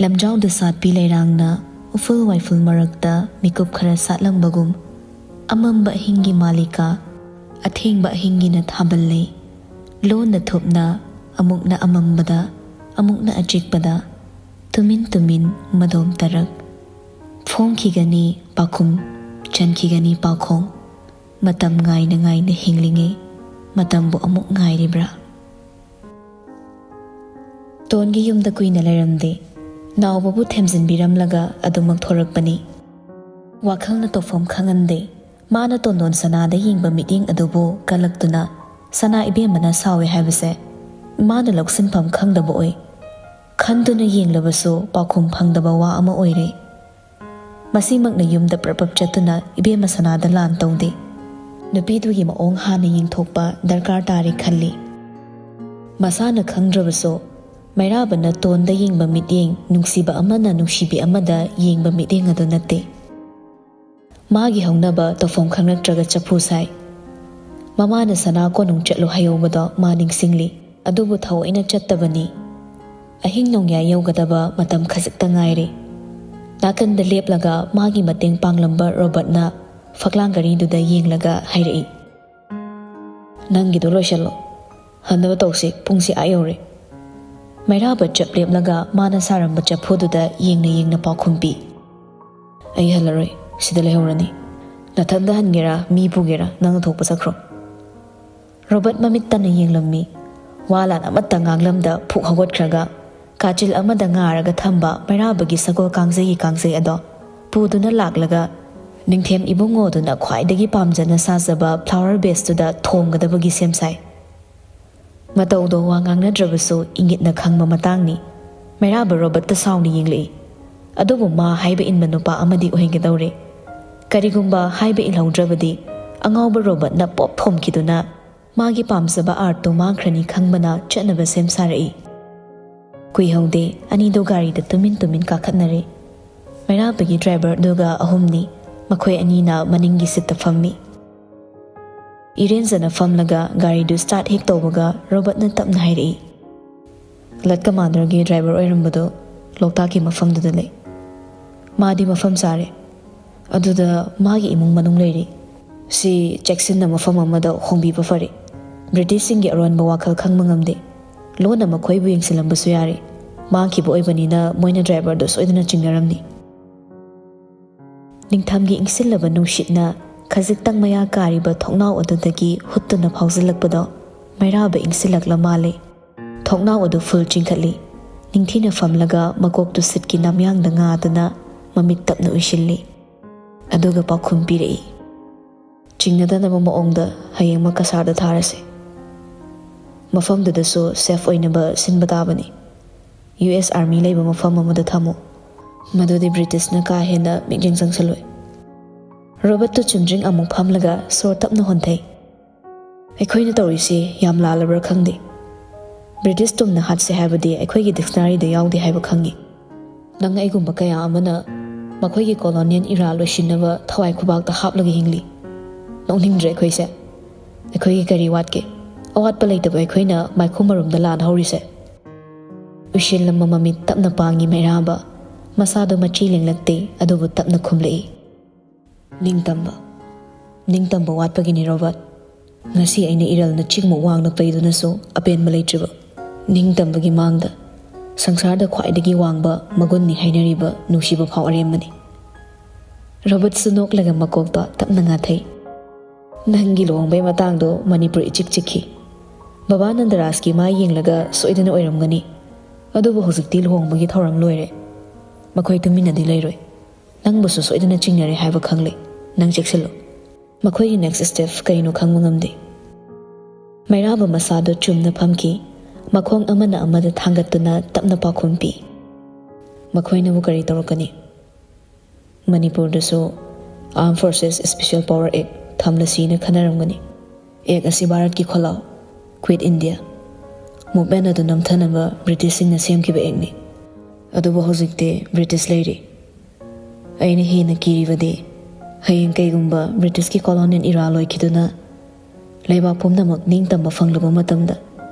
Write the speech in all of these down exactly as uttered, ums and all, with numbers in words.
ꯂꯝꯖꯥꯎꯗ ꯁꯥꯠꯄꯤ ꯂꯩꯔꯥꯡꯅ ꯎꯐꯨꯜ ꯋꯥꯏꯐꯨꯜ ꯃꯔꯛꯇ ꯃꯤꯀꯨꯞ ꯈꯔ ꯁꯥꯠꯂꯝꯕꯒꯨꯝ, ꯑꯃꯝꯕ ꯑꯍꯤꯡꯒꯤ ꯃꯥꯂꯤꯀꯥ ꯑꯊꯦꯡꯕ ꯑꯍꯤꯡꯒꯤꯅ ꯊꯥꯕꯜ ꯂꯩ꯫ ꯂꯣꯟꯅ ꯊꯨꯞꯅ, ꯑꯃꯨꯛꯅ ꯑꯃꯝꯕꯗ, ꯑꯃꯨꯛꯅ ꯑꯆꯤꯛꯄꯗ, ꯇꯨꯃꯤꯟ ꯇꯨꯃꯤꯟ ꯃꯗꯣꯝ ꯇꯔꯛ꯫ ꯐꯣꯡꯈꯤꯒꯅꯤ ꯄꯥꯎꯈꯨꯝ, ꯆꯟꯈꯤꯒꯅꯤ ꯄꯥꯎꯈꯣꯡ꯫ ꯃꯇꯝ ꯉꯥꯏꯅ ꯉꯥꯏꯅ ꯍꯤꯡꯂꯤꯉꯩ, ꯃꯇꯝꯕꯨ ꯑꯃꯨꯛ ꯉꯥꯏꯔꯤꯕ꯭ꯔꯥ? ꯇꯣꯟꯒꯤ ꯌꯨꯝꯗ ꯀꯨꯏꯅ ꯂꯩꯔꯝꯗꯦ꯫ ꯅꯥꯎꯕꯕꯨ ꯊꯦꯝꯖꯤꯟꯕꯤꯔꯝꯂꯒ ꯑꯗꯨꯃꯛ ꯊꯣꯔꯛꯄꯅꯤ꯫ ꯋꯥꯈꯜꯅ ꯇꯧꯐꯝ ꯈꯪꯍꯟꯗꯦ꯫ ꯃꯥꯅ ꯇꯣꯟꯗꯣꯟ ꯁꯅꯥꯗ ꯌꯦꯡꯕ ꯃꯤꯠꯌꯦꯡ ꯑꯗꯨꯕꯨ ꯀꯜꯂꯛꯇꯨꯅ ꯁꯅꯥ ꯏꯕꯦꯝꯃꯅ ꯁꯥꯎꯏ ꯍꯥꯏꯕꯁꯦ ꯃꯥꯅ ꯂꯧꯁꯤꯟꯐꯝ ꯈꯪꯗꯕ ꯑꯣꯏ꯫ ꯈꯟꯗꯨꯅ ꯌꯦꯡꯂꯕꯁꯨ ꯄꯥꯎꯈꯨꯝ ꯐꯪꯗꯕ ꯋꯥ ꯑꯃ ꯑꯣꯏꯔꯦ꯫ ꯃꯁꯤꯃꯛꯅ ꯌꯨꯝꯗ ꯄ꯭ꯔꯞ ꯄ꯭ꯔꯞ ꯆꯠꯇꯨꯅ ꯏꯕꯦꯝꯃ ꯁꯅꯥꯗ ꯂꯥꯟ ꯇꯧꯗꯦ꯫ ꯅꯨꯄꯤꯗꯨꯒꯤ ꯃꯑꯣꯡ ꯍꯥꯟꯅ ꯌꯦꯡꯊꯣꯛꯄ ꯗꯔꯀꯥꯔ ꯇꯥꯔꯦ ꯈꯜꯂꯤ꯫ ꯃꯁꯥꯅ ꯈꯪꯗ꯭ꯔꯕꯁꯨ ꯃꯩꯔꯥꯕꯅ ꯇꯣꯟꯗ ꯌꯦꯡꯕ ꯃꯤꯠꯌꯦꯡ ꯅꯨꯡꯁꯤꯕ ꯑꯃꯅ ꯅꯨꯡꯁꯤꯕꯤ ꯑꯃꯗ ꯌꯦꯡꯕ ꯃꯤꯠꯌꯦꯡ ꯑꯗꯨ ꯅꯠꯇꯦ꯫ ꯃꯥꯒꯤ ꯍꯧꯅꯕ ꯇꯧꯐꯝ ꯈꯪꯂꯛꯇ꯭ꯔꯒ ꯆꯐꯨ ꯁꯥꯏ꯫ ꯃꯃꯥꯅ ꯁꯅꯥ ꯀꯣꯅꯨꯡ ꯆꯠꯂꯨ ꯍꯥꯏꯍꯧꯕꯗꯣ ꯃꯥ ꯅꯤꯡꯁꯤꯡꯂꯤ꯫ ꯑꯗꯨꯕꯨ ꯊꯑꯣꯏꯅ ꯆꯠꯇꯕꯅꯤ꯫ ꯑꯍꯤꯡ ꯅꯣꯡꯌꯥꯏ ꯌꯧꯒꯗꯕ ꯃꯇꯝ ꯈꯖꯤꯛꯇ ꯉꯥꯏꯔꯦ꯫ ꯅꯥꯀꯟꯗ ꯂꯦꯞꯂꯒ ꯃꯥꯒꯤ ꯃꯇꯦꯡ ꯄꯥꯡꯂꯝꯕ ꯔꯣꯕꯔꯠꯅ ꯐꯛꯂꯥꯡ ꯘꯔꯤꯗꯨꯗ ꯌꯦꯡꯂꯒ ꯍꯥꯏꯔꯛꯏ, "ꯅꯪꯒꯤꯗꯣ ꯂꯣꯏꯁꯜꯂꯣ꯫ ꯍꯟꯅꯕ ꯇꯧꯁꯤ, ꯄꯨꯡꯁꯤ ꯑꯥ ꯌꯧꯔꯦ꯫" ꯃꯩꯔꯥꯕ ꯆꯞ ꯂꯦꯞꯂꯒ ꯃꯥꯅ ꯁꯥꯔꯝꯕ ꯆꯐꯨꯗꯨꯗ ꯌꯦꯡꯅ ꯌꯦꯡꯅ ꯄꯥꯎꯈꯨꯝ ꯄꯤ, "ꯑꯩ ꯍꯜꯂꯔꯣꯏ, ꯁꯤꯗ ꯂꯩꯍꯧꯔꯅꯤ꯫ ꯅꯊꯟꯗ ꯍꯟꯒꯦꯔꯥ, ꯃꯤ ꯄꯨꯒꯦꯔꯥ, ꯅꯪꯅ ꯊꯣꯛꯄ ꯆꯠꯈ꯭ꯔꯣ꯫" ꯔꯣꯕꯔꯠ ꯃꯃꯤꯠ ꯇꯟꯅ ꯌꯦꯡꯂꯝꯃꯤ꯫ ꯋꯥ ꯂꯥꯟ ꯑꯃꯠꯇ ꯉꯥꯡꯂꯝꯗ ꯐꯨꯛ ꯍꯧꯒꯠꯈ꯭ꯔꯒ ꯀꯥꯆꯤꯜ ꯑꯃꯗ ꯉꯥꯔꯒ ꯊꯝꯕ ꯃꯩꯔꯥꯕꯒꯤ ꯁꯒꯣꯜ ꯀꯥꯡꯖꯩꯒꯤ ꯀꯥꯡꯖꯩ ꯑꯗꯣ ꯄꯨꯗꯨꯅ ꯂꯥꯛꯂꯒ ꯅꯤꯡꯊꯦꯝ ꯏꯕꯨꯡꯉꯣꯗꯨꯅ ꯈ꯭ꯋꯥꯏꯗꯒꯤ ꯄꯥꯝꯖꯅ ꯁꯥꯖꯕ flower vaseꯇꯨꯗ ꯊꯣꯝꯒꯗꯕꯒꯤ ꯁꯦꯝ ꯁꯥꯏ꯫ ꯃꯇꯧꯗꯣ ꯋꯥ ꯉꯥꯡꯅꯗ꯭ꯔꯕꯁꯨ ꯏꯪꯒꯤꯠꯅ ꯈꯪꯕ ꯃꯇꯥꯡꯅꯤ꯫ ꯃꯩꯔꯥꯕ ꯔꯣꯕꯔꯠꯇ ꯁꯥꯎꯅ ꯌꯦꯡꯂꯛꯏ꯫ ꯑꯗꯨꯕꯨ ꯃꯥ ꯍꯥꯏꯕ ꯏꯟꯕ ꯅꯨꯄꯥ ꯑꯃꯗꯤ ꯑꯣꯏꯒꯗꯧꯔꯦ꯫ ꯀꯔꯤꯒꯨꯝꯕ ꯍꯥꯏꯕ ꯏꯜꯍꯧꯗ꯭ꯔꯕꯗꯤ ꯑꯉꯥꯎꯕ ꯔꯣꯕꯔꯠꯅ ꯄꯣꯞ ꯊꯣꯝꯈꯤꯗꯨꯅ ꯃꯥꯒꯤ ꯄꯥꯝꯖꯕ artꯇꯨ ꯃꯥꯡꯈ꯭ꯔꯅꯤ ꯈꯪꯕꯅ ꯆꯠꯅꯕ ꯁꯦꯝ ꯁꯥꯔꯛꯏ꯫ ꯀꯨꯏꯍꯧꯗꯦ, ꯑꯅꯤꯗꯣ ꯒꯥꯔꯤꯗ ꯇꯨꯃꯤꯟ ꯇꯨꯃꯤꯟ ꯀꯥꯈꯠꯅꯔꯦ꯫ ꯃꯩꯔꯥꯕꯒꯤ driverꯗꯨꯒ ꯑꯍꯨꯝꯅꯤ, ꯃꯈꯣꯏ ꯑꯅꯤꯅ ꯃꯅꯤꯡꯒꯤ seatꯇ ꯐꯝꯃꯤ꯫ ꯏꯔꯦꯟꯖꯅ ꯐꯝꯂꯒ ꯒꯥꯔꯤꯗꯨ start ꯍꯦꯛ ꯇꯧꯕꯒ ꯔꯣꯕꯔꯠꯅ ꯇꯞꯅ ꯍꯥꯏꯔꯛꯏ, "Flight commanderꯒꯤ driver ꯑꯣꯏꯔꯝꯕꯗꯣ ꯂꯣꯛꯇꯥꯛꯀꯤ ꯃꯐꯝꯗꯨꯗ ꯂꯩ꯫ ꯃꯥꯗꯤ ꯃꯐꯝ ꯆꯥꯔꯦ꯫ ꯑꯗꯨꯗ ꯃꯥꯒꯤ ꯏꯃꯨꯡ ꯃꯅꯨꯡ ꯂꯩꯔꯤ꯫ ꯁꯤ ꯆꯦꯛꯁꯤꯟꯅ ꯃꯐꯝ ꯑꯃꯗ ꯍꯣꯡꯕꯤꯕ ꯐꯔꯦ꯫ ꯕ꯭ꯔꯤꯇꯤꯁꯁꯤꯡꯒꯤ ꯑꯔꯣꯟꯕ ꯋꯥꯈꯜ ꯈꯪꯕ ꯉꯝꯗꯦ꯫ ꯂꯣꯟꯅ ꯃꯈꯣꯏꯕꯨ ꯌꯦꯡꯁꯤꯜꯂꯝꯕꯁꯨ ꯌꯥꯔꯦ꯫ ꯃꯥꯡꯈꯤꯕ ꯑꯣꯏꯕꯅꯤꯅ ꯃꯣꯏꯅ ꯗ꯭ꯔꯥꯏꯚꯔꯗꯨ ꯁꯣꯏꯗꯅ ꯆꯤꯡꯅꯔꯝꯅꯤ꯫ ꯅꯤꯡꯊꯝꯒꯤ ꯏꯪꯁꯤꯜꯂꯕ ꯅꯨꯡꯁꯤꯠꯅ ꯈꯖꯤꯛꯇꯪ ꯃꯌꯥ ꯀꯥꯔꯤꯕ ꯊꯣꯡꯅꯥꯎ ꯑꯗꯨꯗꯒꯤ ꯍꯨꯠꯇꯨꯅ ꯐꯥꯎꯖꯤꯜꯂꯛꯄꯗꯣ ꯃꯩꯔꯥꯕ ꯏꯪꯁꯤꯜꯂꯛꯂ ꯃꯥꯜꯂꯦ꯫ ꯊꯣꯡꯅꯥꯎ ꯑꯗꯨ ꯐꯨꯜ ꯆꯤꯡꯈꯠꯂꯤ꯫ ꯅꯤꯡꯊꯤꯅ ꯐꯝꯂꯒ ꯃꯀꯣꯛꯇꯨ ꯁꯤꯠꯀꯤ ꯅꯝꯌꯥꯡꯗ ꯉꯥꯗꯨꯅ ꯃꯃꯤꯠ ꯇꯞꯅ ꯎꯏꯁꯤꯜꯂꯤ꯫ ꯑꯗꯨꯒ ꯄꯥꯎꯈꯨꯝ ꯄꯤꯔꯛꯏ, "ꯆꯤꯡꯅꯗꯅꯕ ꯃꯑꯣꯡꯗ ꯍꯌꯦꯡꯃꯛ ꯀꯁꯥꯔꯗ ꯊꯥꯔꯁꯤ꯫ ꯃꯐꯝꯗꯨꯗꯁꯨ ꯁꯦꯐ ꯑꯣꯏꯅꯕ ꯁꯤꯟꯕ ꯇꯥꯕꯅꯤ꯫ ꯌꯨ ꯑꯦꯁ ꯑꯥꯔꯃꯤ ꯂꯩꯕ ꯃꯐꯝ ꯑꯃꯗ ꯊꯝꯃꯨ꯫ ꯃꯗꯨꯗꯤ ꯕ꯭ꯔꯤꯇꯤꯁꯅ ꯀꯥ ꯍꯦꯟꯅ ꯃꯤꯠꯌꯦꯡ ꯆꯪꯁꯤꯜꯂꯣꯏ꯫" ꯔꯣꯕꯔꯠꯇꯨ ꯆꯨꯝꯗ꯭ꯔꯤꯡ ꯑꯃꯨꯛ ꯐꯝꯂꯒ ꯁꯣꯔ ꯇꯞꯅ ꯍꯣꯟꯊꯩ꯫ "ꯑꯩꯈꯣꯏꯅ ꯇꯧꯔꯤꯁꯤ ꯌꯥꯝ ꯂꯥꯜꯂꯕ꯭ꯔꯥ ꯈꯪꯗꯦ꯫ ꯕ꯭ꯔꯤꯇꯤꯁ ꯇꯨꯝꯅ ꯍꯥꯠꯁꯦ ꯍꯥꯏꯕꯗꯤ ꯑꯩꯈꯣꯏꯒꯤ ꯗꯤꯛꯁꯅꯥꯔꯤꯗ ꯌꯥꯎꯗꯦ ꯍꯥꯏꯕ ꯈꯪꯉꯤ꯫ ꯅꯪ ꯑꯩꯒꯨꯝꯕ ꯀꯌꯥ ꯑꯃꯅ ꯃꯈꯣꯏꯒꯤ ꯀꯣꯂꯣꯅꯤꯌꯦꯜ ꯏꯔꯥ ꯂꯣꯏꯁꯤꯟꯅꯕ ꯊꯋꯥꯏ ꯈꯨꯕꯥꯛꯇ ꯍꯥꯞꯂꯒ ꯍꯤꯡꯂꯤ꯫ ꯅꯣꯛꯅꯤꯡꯗ꯭ꯔꯦ ꯑꯩꯈꯣꯏꯁꯦ? ꯑꯩꯈꯣꯏꯒꯤ ꯀꯔꯤ ꯋꯥꯠꯀꯦ? ꯑꯋꯥꯠꯄ ꯂꯩꯇꯕ ꯑꯩꯈꯣꯏꯅ ꯃꯥꯏꯈꯨ ꯃꯔꯨꯝꯗ ꯂꯥꯟ ꯍꯧꯔꯤꯁꯦ?" ꯎꯏꯁꯤꯜꯂꯝꯕ ꯃꯃꯤꯠ ꯇꯞꯅ ꯄꯥꯡꯉꯤ ꯃꯩꯔꯥꯕ꯫ ꯃꯁꯥꯗꯣ ꯃꯆꯤ ꯂꯦꯡꯂꯛꯇꯦ, ꯑꯗꯨꯕꯨ ꯇꯞꯅ ꯈꯨꯝꯂꯛꯏ, "ꯅꯤꯡꯇꯝꯕ꯫ ꯅꯤꯡꯇꯝꯕ ꯋꯥꯠꯄꯒꯤꯅꯤ, ꯔꯣꯕꯔꯠ꯫ ꯉꯁꯤ ꯑꯩꯅ ꯏꯔꯜꯅ ꯆꯤꯡꯃꯨꯛ ꯋꯥꯡꯅ ꯄꯩꯗꯨꯅꯁꯨ ꯑꯄꯦꯟꯕ ꯂꯩꯇ꯭ꯔꯤꯕ꯫ ꯅꯤꯡꯇꯝꯕꯒꯤ ꯃꯥꯡꯗ ꯁꯪꯁꯥꯔꯗ ꯈ꯭ꯋꯥꯏꯗꯒꯤ ꯋꯥꯡꯕ ꯃꯒꯨꯟꯅꯤ ꯍꯥꯏꯅꯔꯤꯕ ꯅꯨꯡꯁꯤꯕ ꯐꯥꯎ ꯑꯔꯦꯝꯕꯅꯤ꯫" ꯔꯣꯕꯔꯠꯁꯨ ꯅꯣꯛꯂꯒ ꯃꯀꯣꯛꯇ ꯇꯞꯅ ꯉꯥꯊꯩ꯫ "ꯅꯪꯒꯤ ꯂꯨꯍꯣꯡꯕꯩ ꯃꯇꯥꯡꯗꯣ ꯃꯅꯤꯄꯨꯔ ꯏꯆꯤꯛ ꯆꯤꯛꯈꯤ꯫ ꯕꯕꯥ ꯅꯟꯗꯔꯥꯖꯀꯤ ꯃꯥꯏ ꯌꯦꯡꯂꯒ ꯁꯣꯏꯗꯅ ꯑꯣꯏꯔꯝꯒꯅꯤ꯫ ꯑꯗꯨꯕꯨ ꯍꯧꯖꯤꯛꯇꯤ ꯂꯨꯍꯣꯡꯕꯒꯤ ꯊꯧꯔꯝ ꯂꯣꯏꯔꯦ꯫ ꯃꯈꯣꯏ ꯇꯨꯃꯤꯟꯅꯗꯤ ꯂꯩꯔꯣꯏ꯫ ꯅꯪꯕꯨꯁꯨ ꯁꯣꯏꯗꯅ ꯆꯤꯡꯅꯔꯦ ꯍꯥꯏꯕ ꯈꯪꯂꯦ꯫ ꯅꯪ ꯆꯦꯛꯁꯤꯜꯂꯨ꯫ ꯃꯈꯣꯏꯒꯤ ꯅꯦꯛꯁ ꯁ꯭ꯇꯦꯞ ꯀꯔꯤꯅꯣ ꯈꯪꯕ ꯉꯝꯗꯦ꯫" ꯃꯩꯔꯥꯕ ꯃꯁꯥꯗꯨ ꯆꯨꯝꯅ ꯐꯝꯈꯤ꯫ ꯃꯈꯣꯡ ꯑꯃꯅ ꯑꯃꯗ ꯊꯥꯡꯒꯠꯇꯨꯅ ꯇꯞꯅ ꯄꯥꯎꯈꯨꯝ ꯄꯤ꯫ "ꯃꯈꯣꯏꯅꯕꯨ ꯀꯔꯤ ꯇꯧꯔꯛꯀꯅꯤ? ꯃꯅꯤꯄꯨꯔꯗꯁꯨ Armed Forces Special Power Act ꯊꯝꯂꯁꯤꯅ ꯈꯟꯅꯔꯝꯒꯅꯤ꯫ ꯑꯦꯛ ꯑꯁꯤ ꯚꯥꯔꯠꯀꯤ ꯈꯣꯜꯂꯥꯎ, Quit India movement ꯑꯗꯨ ꯅꯝꯊꯅꯕ ꯕ꯭ꯔꯤꯇꯤꯁꯁꯤꯡꯅ ꯁꯦꯝꯈꯤꯕ ꯑꯦꯛꯅꯤ꯫ ꯑꯗꯨꯕꯨ ꯍꯧꯖꯤꯛꯇꯤ ꯕ꯭ꯔꯤꯇꯤꯁ ꯂꯩꯔꯤ꯫ ꯑꯩꯅ ꯍꯦꯟꯅ ꯀꯤꯔꯤꯕꯗꯤ ꯍꯌꯦꯡ ꯀꯩꯒꯨꯝꯕ ꯕ꯭ꯔꯤꯇꯤꯁꯀꯤ ꯀꯣꯂꯣꯅꯤꯌꯦꯜ ꯏꯔꯥ ꯂꯣꯏꯈꯤꯗꯨꯅ ꯂꯩꯕꯥꯛ ꯄꯨꯝꯅꯃꯛ ꯅꯤꯡꯇꯝꯕ ꯐꯪꯂꯕ ꯃꯇꯝꯗ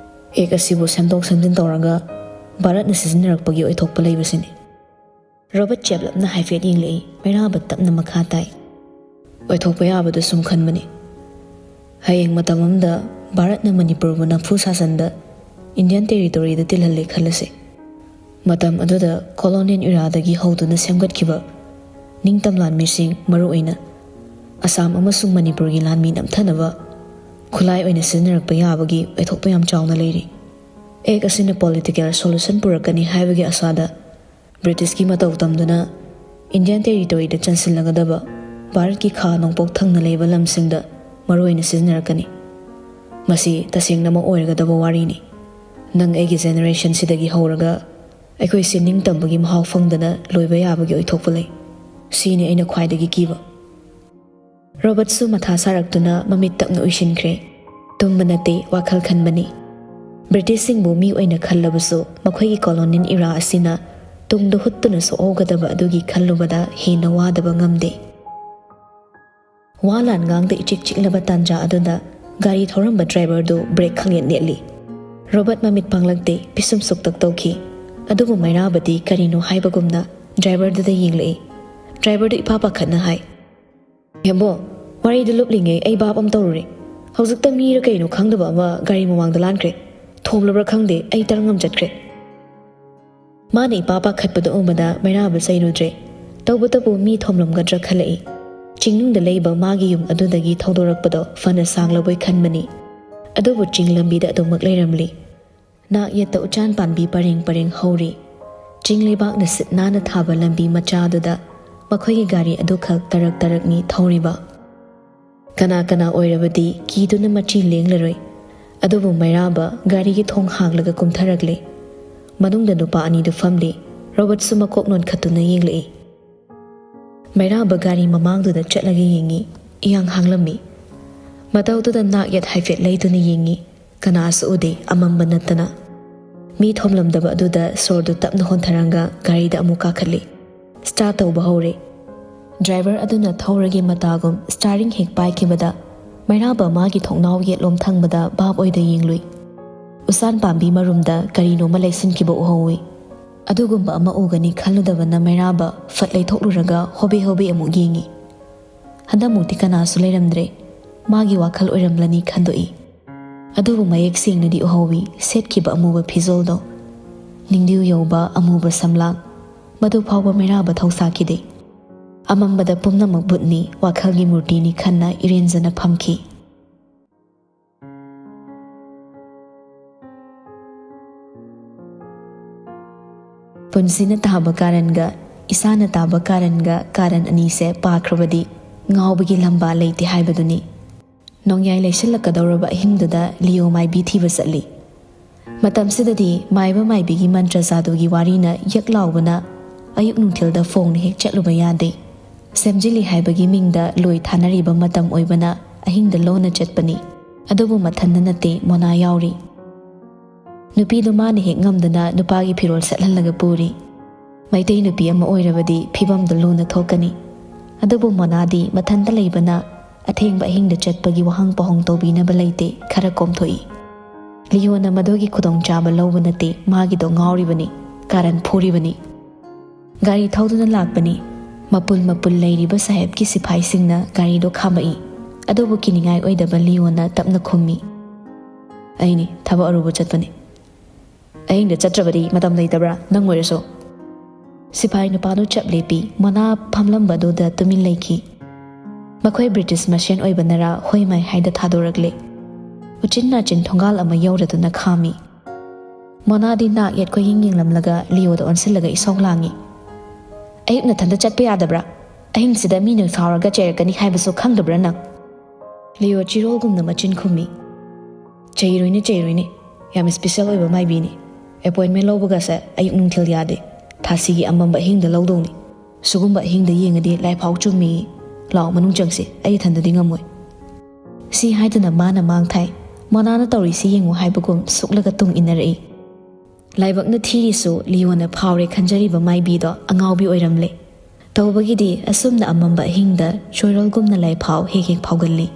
ꯑꯦꯛ ꯑꯁꯤꯕꯨ ꯁꯦꯝꯗꯣꯛ ꯁꯦꯝꯖꯤꯟ ꯇꯧꯔꯒ ꯚꯥꯔꯠꯅ ꯁꯤꯖꯤꯟꯅꯔꯛꯄꯒꯤ ꯑꯣꯏꯊꯣꯛꯄ ꯂꯩꯕꯁꯤꯅꯤ꯫ ꯔꯣꯕꯔꯠ ꯆꯦꯞꯂꯞꯅ ꯍꯥꯏꯐꯦꯠ ꯌꯦꯡꯂꯛꯏ꯫ ꯃꯩꯔꯥꯕ ꯇꯞꯅ ꯃꯈꯥ ꯇꯥꯏ꯫ ꯑꯣꯏꯊꯣꯛꯄ ꯌꯥꯕꯗꯨ ꯁꯨꯝ ꯈꯟꯕꯅꯤ꯫ ꯍꯌꯦꯡ ꯃꯇꯝ ꯑꯃꯗ ꯚꯥꯔꯠꯅ ꯃꯅꯤꯄꯨꯔꯕꯨ ꯅꯝꯐꯨ ꯁꯥꯁꯟꯗ ꯏꯟꯗꯤꯌꯥꯟ ꯇꯦꯔꯤꯇꯣꯔꯤꯗ ꯇꯤꯜꯍꯜꯂꯦ ꯈꯜꯂꯁꯤ꯫ ꯃꯇꯝ ꯑꯗꯨꯗ ꯀꯣꯂꯣꯅꯤꯌꯦꯜ ꯏꯔꯥꯗꯒꯤ ꯍꯧꯗꯨꯅ ꯁꯦꯝꯒꯠꯈꯤꯕ ꯅꯤꯡꯇꯝ ꯂꯥꯟꯃꯤꯁꯤꯡ, ꯃꯔꯨꯑꯣꯏꯅ ꯑꯁꯥꯝ ꯑꯃꯁꯨꯡ ꯃꯅꯤꯄꯨꯔꯒꯤ ꯂꯥꯟꯃꯤ ꯅꯝꯊꯅꯕ ꯈꯨꯠꯂꯥꯏ ꯑꯣꯏꯅ ꯁꯤꯖꯤꯟꯅꯔꯛꯄ ꯌꯥꯕꯒꯤ ꯑꯣꯏꯊꯣꯛꯄ ꯌꯥꯝ ꯆꯥꯎꯅ ꯂꯩꯔꯤ꯫ ꯑꯦꯛ ꯑꯁꯤꯅ ꯄꯣꯂꯤꯇꯤꯀꯦꯜ ꯁꯣꯂꯨꯁꯟ ꯄꯨꯔꯛꯀꯅꯤ ꯍꯥꯏꯕꯒꯤ ꯑꯁꯥꯗ ꯕ꯭ꯔꯤꯇꯤꯁꯀꯤ ꯃꯇꯧ ꯇꯝꯗꯨꯅ ꯏꯟꯗꯤꯌꯥꯟ ꯇꯦꯔꯤꯇꯣꯔꯤꯗ ꯆꯟꯁꯤꯜꯂꯒꯗꯕ ꯚꯥꯔꯠꯀꯤ ꯈꯥ ꯅꯣꯡꯄꯣꯛ ꯊꯪꯅ ꯂꯩꯕ ꯂꯝꯁꯤꯡꯗ ꯃꯔꯨꯑꯣꯏꯅ ꯁꯤꯖꯤꯟꯅꯔꯛꯀꯅꯤ꯫ ꯃꯁꯤ ꯇꯁꯦꯡꯅꯃꯛ ꯑꯣꯏꯔꯒꯗꯕ ꯋꯥꯔꯤꯅꯤ꯫ ꯅꯪ ꯑꯩꯒꯤ ꯖꯦꯅꯦꯔꯦꯁꯟꯁꯤꯗꯒꯤ ꯍꯧꯔꯒ ꯑꯩꯈꯣꯏꯁꯦ ꯅꯤꯡꯇꯝꯕꯒꯤ ꯃꯍꯥꯎ ꯐꯪꯗꯅ ꯂꯣꯏꯕ ꯌꯥꯕꯒꯤ ꯑꯣꯏꯊꯣꯛꯄ ꯂꯩ꯫ ꯁꯤꯅꯤ ꯑꯩꯅ ꯈ꯭ꯋꯥꯏꯗꯒꯤ ꯀꯤꯕ꯫ ꯔꯣꯕꯔꯠꯁꯨ ꯃꯊꯥ ꯁꯥꯔꯛꯇꯨꯅ ꯃꯃꯤꯠ ꯇꯞꯅ ꯎꯏꯁꯤꯟꯈ꯭ꯔꯦ꯫ ꯇꯨꯝꯕ ꯅꯠꯇꯦ, ꯋꯥꯈꯜ ꯈꯟꯕꯅꯤ꯫ ꯕ꯭ꯔꯤꯇꯤꯁꯁꯤꯡꯕꯨ ꯃꯤ ꯑꯣꯏꯅ ꯈꯜꯂꯕꯁꯨ, ꯃꯈꯣꯏꯒꯤ ꯀꯣꯂꯣꯅꯤꯌꯦꯜ ꯏꯔꯥ ꯑꯁꯤꯅ ꯇꯨꯡꯗ ꯍꯨꯠꯇꯨꯅ ꯁꯣꯛꯍꯧꯒꯗꯕ ꯑꯗꯨꯒꯤ ꯈꯜꯂꯨꯕꯗ ꯍꯦꯟꯅ ꯋꯥꯗꯕ ꯉꯝꯗꯦ꯫ ꯋꯥ ꯂꯥꯟ ꯉꯥꯡꯗ ꯏꯆꯤꯛ ꯆꯤꯛꯂꯕ ꯇꯥꯟꯖꯥ ꯑꯗꯨꯗ ꯒꯥꯔꯤ ꯊꯧꯔꯝꯕ ꯗ꯭ꯔꯥꯏꯚꯔꯗꯨ ꯕ꯭ꯔꯦꯛ ꯈꯪꯂꯦꯟ ꯂꯦꯠꯂꯤ꯫ ꯔꯣꯕꯔꯠ ꯃꯃꯤꯠ ꯄꯥꯡꯂꯛꯇꯦ, ꯄꯤꯁꯨꯝ ꯁꯨꯛꯇꯛ ꯇꯧꯈꯤ꯫ ꯑꯗꯨꯕꯨ ꯃꯩꯔꯥꯕꯗꯤ ꯀꯔꯤꯅꯣ ꯍꯥꯏꯕꯒꯨꯝꯅ ꯗ꯭ꯔꯥꯏꯚꯔꯗꯨꯗ ꯌꯦꯡꯂꯛꯏ꯫ ꯗ꯭ꯔꯥꯏꯚꯔꯗꯨ ꯏꯄꯥ ꯄꯥꯈꯠꯅ ꯍꯥꯏ, "ꯍꯦꯝꯕꯣ, ꯋꯥꯔꯤꯗꯨ ꯂꯨꯞꯂꯤꯉꯩ ꯑꯩ ꯚꯥꯞ ꯑꯃ ꯇꯧꯔꯨꯔꯦ꯫ ꯍꯧꯖꯤꯛꯇ ꯃꯤꯔ ꯀꯩꯅꯣ ꯈꯪꯗꯕ ꯑꯃ ꯒꯥꯔꯤ ꯃꯃꯥꯡꯗ ꯂꯥꯟꯈ꯭ꯔꯦ꯫ ꯊꯣꯝꯂꯕ꯭ꯔꯥ ꯈꯪꯗꯦ, ꯑꯩ ꯇꯔꯪ ꯑꯃ ꯆꯠꯈ꯭ꯔꯦ"꯫ ꯃꯥꯅ ꯏꯄꯥ ꯄꯥꯈꯠꯄꯗꯨ ꯎꯕꯗ ꯃꯩꯔꯥꯕ ꯆꯩꯔꯨꯗ꯭ꯔꯦ꯫ ꯇꯧꯕꯇꯕꯨ ꯃꯤ ꯊꯣꯝꯂꯝꯒꯗ꯭ꯔꯥ ꯈꯜꯂꯛꯏ꯫ ꯆꯤꯡꯅꯨꯡꯗ ꯂꯩꯕ ꯃꯥꯒꯤ ꯌꯨꯝ ꯑꯗꯨꯗꯒꯤ ꯊꯧꯗꯣꯔꯛꯄꯗꯣ ꯐꯅ ꯁꯥꯡꯂꯕꯣꯏ ꯈꯟꯕꯅꯤ꯫ ꯑꯗꯨꯕꯨ ꯆꯤꯡ ꯂꯝꯕꯤꯗ ꯑꯗꯨꯃꯛ ꯂꯩꯔꯝꯂꯤ꯫ ꯅꯥꯛ ꯌꯦꯠꯇ ꯎꯆꯥꯟ ꯄꯥꯝꯕꯤ ꯄꯔꯦꯡ ꯄꯔꯦꯡ ꯍꯧꯔꯤ꯫ ꯆꯤꯡ ꯂꯩꯕꯥꯛꯅ ꯁꯤꯠ ꯅꯥꯟꯅ ꯊꯥꯕ ꯂꯝꯕꯤ ꯃꯆꯥ ꯑꯗꯨꯗ ꯃꯈꯣꯏꯒꯤ ꯒꯥꯔꯤ ꯑꯗꯨꯈꯛ ꯇꯔꯛ ꯇꯔꯛꯅꯤ ꯊꯧꯔꯤꯕ꯫ ꯀꯅꯥ ꯀꯅꯥ ꯑꯣꯏꯔꯕꯗꯤ ꯀꯤꯗꯨꯅ ꯃꯆꯤ ꯂꯦꯡꯂꯔꯣꯏ꯫ ꯑꯗꯨꯕꯨ ꯃꯩꯔꯥꯕ ꯒꯥꯔꯤꯒꯤ ꯊꯣꯡ ꯍꯥꯡꯂꯒ ꯀꯨꯝꯊꯔꯛꯂꯦ꯫ ꯃꯅꯨꯡꯗ ꯅꯨꯄꯥ ꯑꯅꯤꯗꯨ ꯐꯝꯂꯤ꯫ ꯔꯣꯕꯔꯠꯁꯨ ꯃꯀꯣꯛ ꯅꯣꯟꯈꯠꯇꯨꯅ ꯌꯦꯡꯂꯛꯏ꯫ ꯃꯩꯔꯥꯕ ꯒꯥꯔꯤ ꯃꯃꯥꯡꯗꯨꯗ ꯆꯠꯂꯒ ꯌꯦꯡꯉꯤ꯫ ꯏꯌꯥꯡ ꯍꯥꯡꯂꯝꯃꯤ꯫ ꯃꯇꯧꯗꯨꯗ ꯅꯥꯛ ꯌꯦꯠ ꯍꯥꯏꯐꯦꯠ ꯂꯩꯗꯨꯅ ꯌꯦꯡꯉꯤ꯫ ꯀꯅꯥꯁꯨ ꯎꯗꯦ, ꯑꯃꯝꯕ ꯅꯠꯇꯅ꯫ ꯃꯤ ꯊꯣꯝꯂꯝꯗꯕ ꯑꯗꯨꯗ ꯁꯣꯔꯗꯨ ꯇꯞꯅ ꯍꯣꯟꯊꯔꯒ ꯒꯥꯔꯤꯗ ꯑꯃꯨꯛ ꯀꯥꯈꯠꯂꯤ꯫ ꯁ꯭ꯇꯥꯔꯠ ꯇꯧꯕ ꯍꯧꯔꯦ꯫ ꯗ꯭ꯔꯥꯏꯚꯔ ꯑꯗꯨꯅ ꯊꯧꯔꯒꯦ ꯃꯇꯥꯒꯨꯝ ꯁ꯭ꯇꯥꯔꯤꯡ ꯍꯦꯛ ꯄꯥꯏꯈꯤꯕꯗ ꯃꯩꯔꯥꯕ ꯃꯥꯒꯤ ꯊꯣꯡꯅꯥꯎ ꯌꯦꯠꯂꯣꯝ ꯊꯪꯕꯗ ꯚꯥꯞ ꯑꯣꯏꯗ ꯌꯦꯡꯂꯨꯏ꯫ ꯎꯁꯥꯟ ꯄꯥꯝꯕꯤ ꯃꯔꯨꯝꯗ ꯀꯔꯤꯅꯣꯃ ꯂꯩꯁꯤꯟꯈꯤꯕ ꯎꯍꯧꯏ꯫ ꯑꯗꯨꯒꯨꯝꯕ ꯑꯃ ꯎꯒꯅꯤ ꯈꯜꯂꯨꯗꯕꯅ ꯃꯩꯔꯥꯕ ꯐꯠ ꯂꯩꯊꯣꯛꯂꯨꯔꯒ ꯍꯣꯕꯦ ꯍꯣꯕꯦ ꯑꯃꯨꯛ ꯌꯦꯡꯏ꯫ ꯍꯟꯗꯛꯃꯨꯛꯇꯤ ꯀꯅꯥꯁꯨ ꯂꯩꯔꯝꯗ꯭ꯔꯦ꯫ ꯃꯥꯒꯤ ꯋꯥꯈꯜ ꯑꯣꯏꯔꯝꯂꯅꯤ ꯈꯟꯗꯣꯛꯏ꯫ ꯑꯗꯨꯕꯨ ꯃꯌꯦꯛ ꯁꯦꯡꯅꯗꯤ ꯎꯍꯧꯏ ꯁꯦꯠꯈꯤꯕ ꯑꯃꯨꯕ ꯐꯤꯖꯣꯜꯗꯣ꯫ ꯅꯤꯡꯗꯤꯌꯨ ꯌꯧꯕ ꯑꯃꯨꯕ ꯁꯝꯂꯥꯡ꯫ ꯃꯗꯨ ꯐꯥꯎꯕ ꯃꯩꯔꯥꯕ ꯊꯧꯁꯥꯈꯤꯗꯦ꯫ ꯑꯃꯝꯕꯗ ꯄꯨꯝꯅꯃꯛ ꯕꯨꯠꯅꯤ, ꯋꯥꯈꯜꯒꯤ ꯃꯨꯔꯇꯤꯅꯤ ꯈꯟꯅ ꯏꯔꯦꯟꯖꯅ ꯐꯝꯈꯤ꯫ ꯄꯨꯟꯁꯤꯅ ꯇꯥꯕ ꯀꯥꯔꯟꯒ ꯏꯁꯥꯅ ꯇꯥꯕ ꯀꯥꯔꯟꯒ ꯀꯥꯔꯟ ꯑꯅꯤꯁꯦ ꯄꯥꯈ꯭ꯔꯕꯗꯤ ꯉꯥꯎꯕꯒꯤ ꯂꯝꯕꯥ ꯂꯩꯇꯦ ꯍꯥꯏꯕꯗꯨꯅꯤ꯫ ꯅꯣꯡꯌꯥꯏ ꯂꯩꯁꯤꯜꯂꯛꯀꯗꯧꯔꯕ ꯑꯍꯤꯡꯗꯨꯗ ꯂꯤꯌꯣ ꯃꯥꯏꯕꯤ ꯊꯤꯕ ꯆꯠꯂꯤ꯫ ꯃꯇꯝꯁꯤꯗꯗꯤ ꯃꯥꯏꯕ ꯃꯥꯏꯕꯤꯒꯤ ꯃꯟꯇ꯭ꯔ ꯖꯥꯗꯨꯒꯤ ꯋꯥꯔꯤꯅ ꯌꯛ ꯂꯥꯎꯕꯅ ꯑꯌꯨꯛ ꯅꯨꯡꯊꯤꯜꯗ ꯐꯣꯡꯅ ꯍꯦꯛ ꯆꯠꯂꯨꯕ ꯌꯥꯗꯦ꯫ ꯁꯦꯝꯖꯤꯜꯂꯤ ꯍꯥꯏꯕꯒꯤ ꯃꯤꯡꯗ ꯂꯣꯏ ꯊꯥꯅꯔꯤꯕ ꯃꯇꯝ ꯑꯣꯏꯕꯅ ꯑꯍꯤꯡꯗ ꯂꯣꯟꯅ ꯆꯠꯄꯅꯤ꯫ ꯑꯗꯨꯕꯨ ꯃꯊꯟꯗ ꯅꯠꯇꯦ, ꯃꯣꯅꯥ ꯌꯥꯎꯔꯤ꯫ ꯅꯨꯄꯤꯗꯨ ꯃꯥꯅ ꯍꯦꯛ ꯉꯝꯗꯅ ꯅꯨꯄꯥꯒꯤ ꯐꯤꯔꯣꯜ ꯁꯦꯠꯍꯜꯂꯒ ꯄꯨꯔꯤ꯫ ꯃꯩꯇꯩ ꯅꯨꯄꯤ ꯑꯃ ꯑꯣꯏꯔꯕꯗꯤ ꯐꯤꯕꯝꯗꯨ ꯂꯨꯅ ꯊꯣꯛꯀꯅꯤ꯫ ꯑꯗꯨꯕꯨ ꯃꯣꯅꯥꯗꯤ ꯃꯊꯟꯇ ꯂꯩꯕꯅ ꯑꯊꯦꯡꯕ ꯑꯍꯤꯡꯗ ꯆꯠꯄꯒꯤ ꯋꯥꯍꯪ ꯄꯥꯎꯍꯪ ꯇꯧꯕꯤꯅꯕ ꯂꯩꯇꯦ, ꯈꯔ ꯀꯣꯝꯊꯣꯛꯏ꯫ ꯂꯤꯌꯣꯅ ꯃꯗꯨꯒꯤ ꯈꯨꯗꯣꯡꯆꯥꯕ ꯂꯧꯕ ꯅꯠꯇꯦ, ꯃꯥꯒꯤꯗꯣ ꯉꯥꯎꯔꯤꯕꯅꯤ, ꯀꯥꯔꯟ ꯐꯨꯔꯤꯕꯅꯤ꯫ ꯒꯥꯔꯤ ꯊꯧꯗꯨꯅ ꯂꯥꯛꯄꯅꯤ꯫ ꯃꯄꯨꯜ ꯃꯄꯨꯜ ꯂꯩꯔꯤꯕ ꯁꯥꯍꯦꯕꯀꯤ ꯁꯤꯐꯥꯏꯁꯤꯡꯅ ꯒꯥꯔꯤꯗꯣ ꯈꯥꯝꯃꯛꯏ꯫ ꯑꯗꯨꯕꯨ ꯀꯤꯅꯤꯡꯉꯥꯏ ꯑꯣꯏꯗꯕ ꯂꯤꯌꯣꯅ ꯇꯞꯅ ꯈꯨꯝꯃꯤ, "ꯑꯩꯅꯤ, ꯊꯕꯛ ꯑꯔꯨꯕ ꯆꯠꯄꯅꯤ꯫ ꯑꯍꯤꯡꯗ ꯆꯠꯇ꯭ꯔꯕꯗꯤ ꯃꯇꯝ ꯂꯩꯇꯕ꯭ꯔꯥ, ꯅꯪ ꯑꯣꯏꯔꯁꯨ?" ꯁꯤꯐꯥꯏ ꯅꯨꯄꯥꯗꯨ ꯆꯞ ꯂꯦꯞꯄꯤ꯫ ꯃꯣꯅꯥ ꯐꯝꯂꯝꯕꯗꯨꯗ ꯇꯨꯃꯤꯟ ꯂꯩꯈꯤ꯫ ꯃꯈꯣꯏ ꯕ꯭ꯔꯤꯇꯤꯁ ꯃꯁꯦꯟ ꯑꯣꯏꯕꯅꯔꯥ ꯍꯣꯏ ꯃꯥꯏ ꯍꯥꯏꯗ ꯊꯥꯗꯣꯔꯛꯂꯦ꯫ ꯎꯆꯤꯟ ꯅꯥꯆꯤꯟ ꯊꯣꯡꯒꯥꯜ ꯑꯃ ꯌꯧꯔꯗꯨꯅ ꯈꯥꯝꯃꯤ꯫ ꯃꯣꯅꯥꯗꯤ ꯅꯥꯛ ꯌꯦꯠ ꯀꯣꯏꯌꯦꯡ ꯌꯦꯡꯂꯝꯂꯒ ꯂꯤꯌꯣꯗ ꯑꯣꯟꯁꯤꯜꯂꯒ ꯏꯁꯧ ꯂꯥꯡꯉꯤ꯫ "ꯑꯌꯨꯛ ꯅꯊꯟꯗ ꯆꯠꯄ ꯌꯥꯗꯕ꯭ꯔꯥ? ꯑꯍꯤꯡꯁꯤꯗ ꯃꯤꯅ ꯁꯥꯎꯔꯒ ꯆꯩꯔꯛꯀꯅꯤ ꯍꯥꯏꯕꯁꯨ ꯈꯪꯗꯕ꯭ꯔꯥ ꯅꯪ?" ꯂꯤꯌꯣ ꯆꯤꯔꯣꯜꯒꯨꯝꯅ ꯃꯆꯤꯟ ꯈꯨꯝꯃꯤ꯫ "ꯆꯩꯔꯣꯏꯅꯦ, ꯆꯩꯔꯣꯏꯅꯦ꯫ ꯌꯥꯝ ꯏꯁꯄꯤꯁꯦꯜ ꯑꯣꯏꯕ ꯃꯥꯏꯕꯤꯅꯤ꯫ ꯑꯦꯄꯣꯏꯟꯃꯦꯟ ꯂꯧꯕꯒꯁꯦ ꯑꯌꯨꯛ ꯅꯨꯡꯊꯤꯜ ꯌꯥꯗꯦ꯫ ꯊꯥꯁꯤꯒꯤ ꯑꯃꯝꯕ ꯑꯍꯤꯡꯗ ꯂꯧꯗꯧꯅꯤ꯫ ꯁꯤꯒꯨꯝꯕ ꯑꯍꯤꯡꯗ ꯌꯦꯡꯉꯗꯤ ꯂꯥꯏꯐꯥꯎ ꯆꯨꯝꯃꯤ꯫ ꯂꯥꯎ, ꯃꯅꯨꯡ ꯆꯪꯁꯤ, ꯑꯩ ꯏꯊꯟꯗꯗꯤ ꯉꯝꯃꯣꯏ꯫" ꯁꯤ ꯍꯥꯏꯗꯨꯅ ꯃꯥꯅ ꯃꯥꯡ ꯊꯥꯏ꯫ ꯃꯣꯅꯥꯅ ꯇꯧꯔꯤꯁꯤ ꯌꯦꯡꯉꯨ ꯍꯥꯏꯕꯒꯨꯝ ꯁꯨꯛꯂꯒ ꯇꯨꯡ ꯏꯟꯅꯔꯛꯏ꯫ ꯂꯥꯏꯕꯛꯅ ꯊꯤꯔꯤꯁꯨ ꯂꯤꯌꯣꯅ ꯐꯥꯎꯔꯦ ꯈꯟꯖꯔꯤꯕ ꯃꯥꯏꯕꯤꯗꯣ ꯑꯉꯥꯎꯕꯤ ꯑꯣꯏꯔꯝꯂꯦ꯫ ꯇꯧꯕꯒꯤꯗꯤ ꯑꯁꯨꯝꯅ ꯑꯃꯝꯕ ꯑꯍꯤꯡꯗ ꯆꯣꯏꯔꯣꯜꯒꯨꯝꯅ ꯂꯥꯏꯐꯥꯎ ꯍꯦꯛ ꯍꯦꯛ ꯐꯥꯎꯒꯜꯂꯤ꯫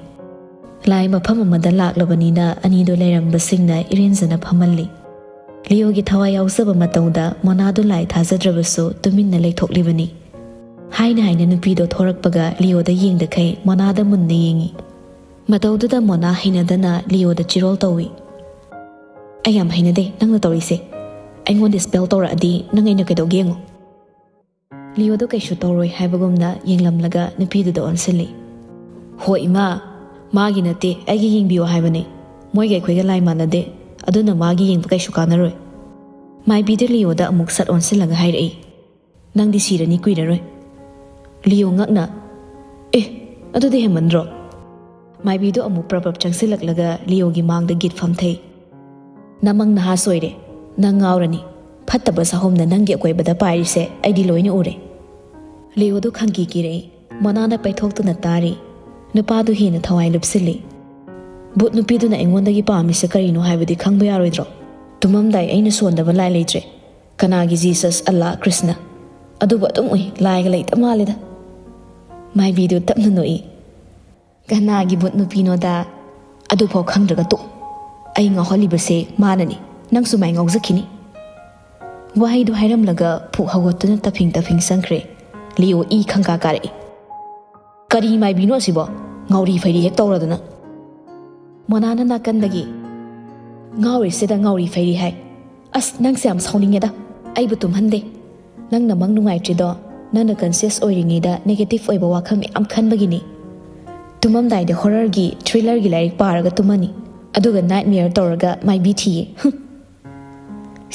ꯂꯥꯏ ꯃꯐꯝ ꯑꯃꯗ ꯂꯥꯛꯂꯕꯅꯤꯅ ꯑꯅꯤꯗꯨ ꯂꯩꯔꯝꯕꯁꯤꯡꯅ ꯏꯔꯦꯟꯖꯅ ꯐꯝꯍꯜꯂꯤ꯫ ꯂꯤꯑꯣꯒꯤ ꯊꯋꯥꯏ ꯌꯥꯎꯖꯕ ꯃꯇꯧꯗ ꯃꯣꯅꯥꯗꯨ ꯂꯥꯏ ꯊꯥꯖꯗ꯭ꯔꯕꯁꯨ ꯇꯨꯃꯤꯟꯅ ꯂꯩꯊꯣꯛꯂꯤꯕꯅꯤ꯫ ꯍꯥꯏꯅ ꯍꯥꯏꯅ ꯅꯨꯄꯤꯗꯣ ꯊꯣꯔꯛꯄꯒ ꯂꯤꯑꯣꯗ ꯌꯦꯡꯗꯈꯩ ꯃꯣꯅꯥꯗ ꯃꯨꯟꯅ ꯌꯦꯡꯉꯤ꯫ ꯃꯇꯧꯗꯨꯗ ꯃꯣꯅꯥ ꯍꯩꯅꯗꯅ ꯂꯤꯑꯣꯗ ꯆꯤꯔꯣꯜ ꯇꯧꯏ꯫ "ꯑꯩ ꯌꯥꯝ ꯍꯩꯅꯗꯦ ꯅꯪꯅ ꯇꯧꯔꯤꯁꯦ꯫ ꯑꯩꯉꯣꯟꯗ ꯁ꯭ꯄꯦꯜ ꯇꯧꯔꯛꯑꯗꯤ ꯅꯪ ꯑꯩꯅ ꯀꯩꯗꯧꯒꯦ ꯌꯦꯡꯉꯣ꯫" ꯂꯤꯑꯣꯗꯣ ꯀꯩꯁꯨ ꯇꯧꯔꯣꯏ ꯍꯥꯏꯕꯒꯨꯝꯅ ꯌꯦꯡꯂꯝꯂꯒ ꯅꯨꯄꯤꯗꯨꯗ ꯑꯣꯟꯁꯤꯜꯂꯤ꯫ "ꯍꯣ ꯏꯃꯥ, ꯃꯥꯒꯤ ꯅꯠꯇꯦ, ꯑꯩꯒꯤ ꯌꯦꯡꯕꯤꯌꯣ ꯍꯥꯏꯕꯅꯤ꯫ ꯃꯣꯏꯒ ꯑꯩꯈꯣꯏꯒ ꯂꯥꯏ ꯃꯥꯟꯅꯗꯦ, ꯑꯗꯨꯅ ꯃꯥꯒꯤ ꯌꯦꯡꯕ ꯀꯩꯁꯨ ꯀꯥꯟꯅꯔꯣꯏ꯫" ꯃꯥꯏꯕꯤꯗꯨ ꯂꯤꯑꯣꯗ ꯑꯃꯨꯛ ꯁꯠ ꯑꯣꯟꯁꯤꯜꯂꯒ ꯍꯥꯏꯔꯛꯏ꯫ "ꯅꯪꯗꯤ ꯁꯤꯔꯅꯤ ꯀꯨꯏꯔꯔꯣꯏ꯫" ꯂꯤꯑꯣ ꯉꯛꯅ, "ꯑꯦ, ꯑꯗꯨꯗꯤ ꯍꯦꯟꯃꯟꯗ꯭ꯔꯣ?" ꯃꯥꯏꯕꯤꯗꯨ ꯑꯃꯨꯛ ꯄ꯭ꯔꯞ ꯄ꯭ꯔꯞ ꯆꯪꯁꯤꯜꯂꯛꯂꯒ ꯂꯤꯑꯣꯒꯤ ꯃꯥꯡꯗ ꯒꯤꯠ ꯐꯝꯊꯩ꯫ "ꯅꯃꯪ ꯅꯍꯥ ꯁꯣꯏꯔꯦ꯫ ꯅꯪ ꯉꯥꯎꯔꯅꯤ꯫ ꯐꯠꯇꯕ ꯁꯥꯍꯨꯝꯅ ꯅꯪꯒꯤ ꯑꯀꯣꯏꯕꯗ ꯄꯥꯏꯔꯤꯁꯦ ꯑꯩꯗꯤ ꯂꯣꯏꯅ ꯎꯔꯦ꯫" ꯂꯤꯑꯣꯗꯨ ꯈꯪꯀꯤ ꯀꯤꯔꯛꯏ꯫ ꯃꯣꯅꯥꯅ ꯄꯩꯊꯣꯛꯇꯨꯅ ꯇꯥꯔꯤ꯫ ꯅꯨꯄꯥꯗꯨ ꯍꯦꯟꯅ ꯊꯋꯥꯏ ꯂꯨꯞꯁꯤꯜꯂꯤ꯫ "ꯚꯨꯠ ꯅꯨꯄꯤꯗꯨꯅ ꯑꯩꯉꯣꯟꯗꯒꯤ ꯄꯥꯝꯃꯤꯁꯦ ꯀꯔꯤꯅꯣ ꯍꯥꯏꯕꯗꯤ ꯈꯪꯕ ꯌꯥꯔꯣꯏꯗ꯭ꯔꯣ? ꯇꯨꯝꯃꯝꯗꯥꯏ ꯑꯩꯅ ꯁꯣꯟꯗꯕ ꯂꯥꯏ ꯂꯩꯇ꯭ꯔꯦ꯫ ꯀꯅꯥꯒꯤ ꯖꯤꯁꯁ, ꯑꯜꯂꯥ, ꯀ꯭ꯔꯤꯁꯅ? ꯑꯗꯨꯕꯨ ꯑꯗꯨꯝ ꯎꯏ, ꯂꯥꯏꯒ ꯂꯩꯇ ꯃꯥꯜꯂꯦꯗ꯫" ꯃꯥꯏꯕꯤꯗꯨ ꯇꯞꯅ ꯅꯣꯛꯏ꯫ "ꯀꯅꯥꯒꯤ ꯚꯨꯠ ꯅꯨꯄꯤꯅꯣꯗ? ꯑꯗꯨꯐꯥꯎ ꯈꯪꯗ꯭ꯔꯒ ꯇꯣꯛ꯫ ꯑꯩ ꯉꯥꯎꯍꯜꯂꯤꯕꯁꯦ ꯃꯥꯅꯅꯤ꯫ ꯅꯪꯁꯨ ꯃꯥꯏ ꯉꯥꯎꯖꯈꯤꯅꯤ꯫" ꯋꯥꯍꯩꯗꯨ ꯍꯥꯏꯔꯝꯂꯒ ꯐꯨꯛ ꯍꯧꯒꯠꯇꯨꯅ ꯇꯐꯤꯡ ꯇꯐꯤꯡ ꯆꯪꯈ꯭ꯔꯦ꯫ Leo E ꯈꯪꯀꯥ ꯀꯥꯔꯛꯏ꯫ "ꯀꯔꯤ ꯃꯥꯏꯕꯤꯅꯣ ꯑꯁꯤꯕꯣ? ꯉꯥꯎꯔꯤ ꯐꯩꯔꯤ ꯍꯦꯛ ꯇꯧꯔꯗꯅ꯫" ꯃꯣꯅꯥꯅ ꯅꯥꯀꯟꯗꯒꯤ, "ꯉꯥꯎꯔꯤꯁꯤꯗ ꯉꯥꯎꯔꯤ ꯐꯩꯔꯤ ꯍꯥꯏ꯫ ꯑꯁ, ꯅꯪꯁꯦ ꯌꯥꯝ ꯁꯥꯎꯅꯤꯡꯉꯦꯗ꯫ ꯑꯩꯕꯨ ꯇꯨꯝꯍꯟꯗꯦ꯫ ꯅꯪꯅ ꯃꯪ ꯅꯨꯡꯉꯥꯏꯇ꯭ꯔꯤꯗꯣ ꯅꯪꯅ ꯀꯟꯁꯤꯌꯁ ꯑꯣꯏꯔꯤꯉꯩꯗ ꯅꯦꯒꯦꯇꯤꯚ ꯑꯣꯏꯕ ꯋꯥꯈꯜ ꯃꯌꯥꯝ ꯈꯟꯕꯒꯤꯅꯤ꯫ ꯇꯨꯝꯃꯝꯗꯥꯏꯗ ꯍꯣꯔꯔꯒꯤ, ꯊ꯭ꯔꯤꯂꯔꯒꯤ ꯂꯥꯏꯔꯤꯛ ꯄꯥꯔꯒ ꯇꯨꯝꯃꯅꯤ, ꯑꯗꯨꯒ ꯅꯥꯏꯠ ꯃꯤꯌꯔ ꯇꯧꯔꯒ ꯃꯥꯏꯕꯤ ꯊꯤꯌꯦ꯫ ꯍꯨꯝ꯫"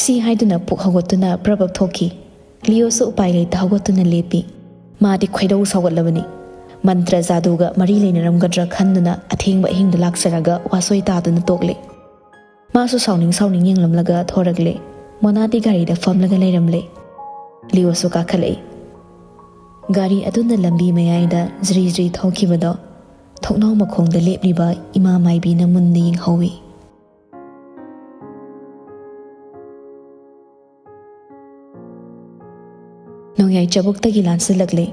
ꯁꯤ ꯍꯥꯏꯗꯨꯅ ꯄꯨꯛ ꯍꯧꯒꯠꯇꯨꯅ ꯄ꯭ꯔꯞ ꯄ꯭ꯔꯞ ꯊꯣꯛꯈꯤ꯫ ꯂꯤꯑꯣꯁꯨ ꯎꯄꯥꯏ ꯂꯩꯇ ꯍꯧꯒꯠꯇꯨꯅ ꯂꯦꯞꯄꯤ꯫ ꯃꯥꯗꯤ ꯈꯣꯏꯗꯧ ꯁꯥꯎꯒꯠꯂꯕꯅꯤ꯫ ꯃꯟꯇ꯭ꯔ ꯖꯥꯗꯨꯒ ꯃꯔꯤ ꯂꯩꯅꯔꯝꯒꯗ꯭ꯔꯥ ꯈꯟꯗꯨꯅ ꯑꯊꯦꯡꯕ ꯑꯍꯤꯡꯗ ꯂꯥꯛꯆꯔꯒ ꯋꯥꯁꯣꯏ ꯇꯥꯗꯨꯅ ꯇꯣꯛꯂꯦ꯫ ꯃꯥꯁꯨ ꯁꯥꯎꯅꯤꯡ ꯁꯥꯎꯅꯤꯡ ꯌꯦꯡꯂꯝꯂꯒ ꯊꯣꯔꯛꯂꯦ꯫ ꯃꯣꯅꯥꯗꯤ ꯒꯥꯔꯤꯗ ꯐꯝꯂꯒ ꯂꯩꯔꯝꯂꯦ꯫ ꯂꯤꯑꯣꯁꯨ ꯀꯥꯈꯠꯂꯛꯏ꯫ ꯒꯥꯔꯤ ꯑꯗꯨꯅ ꯂꯝꯕꯤ ꯃꯌꯥꯏꯗ ꯖ꯭ꯔꯤ ꯖ꯭ꯔꯤ ꯊꯧꯈꯤꯕꯗꯣ ꯊꯣꯡꯅꯥꯎ ꯃꯈꯣꯡꯗ ꯂꯦꯞꯂꯤꯕ ꯏꯃꯥ ꯃꯥꯏꯕꯤꯅ ꯃꯨꯟꯅ ꯌꯦꯡꯍꯧꯏ꯫ ꯅꯣꯡꯌꯥꯏ ꯆꯕꯨꯛꯇꯒꯤ ꯂꯥꯟꯁꯤꯜꯂꯛꯂꯦ꯫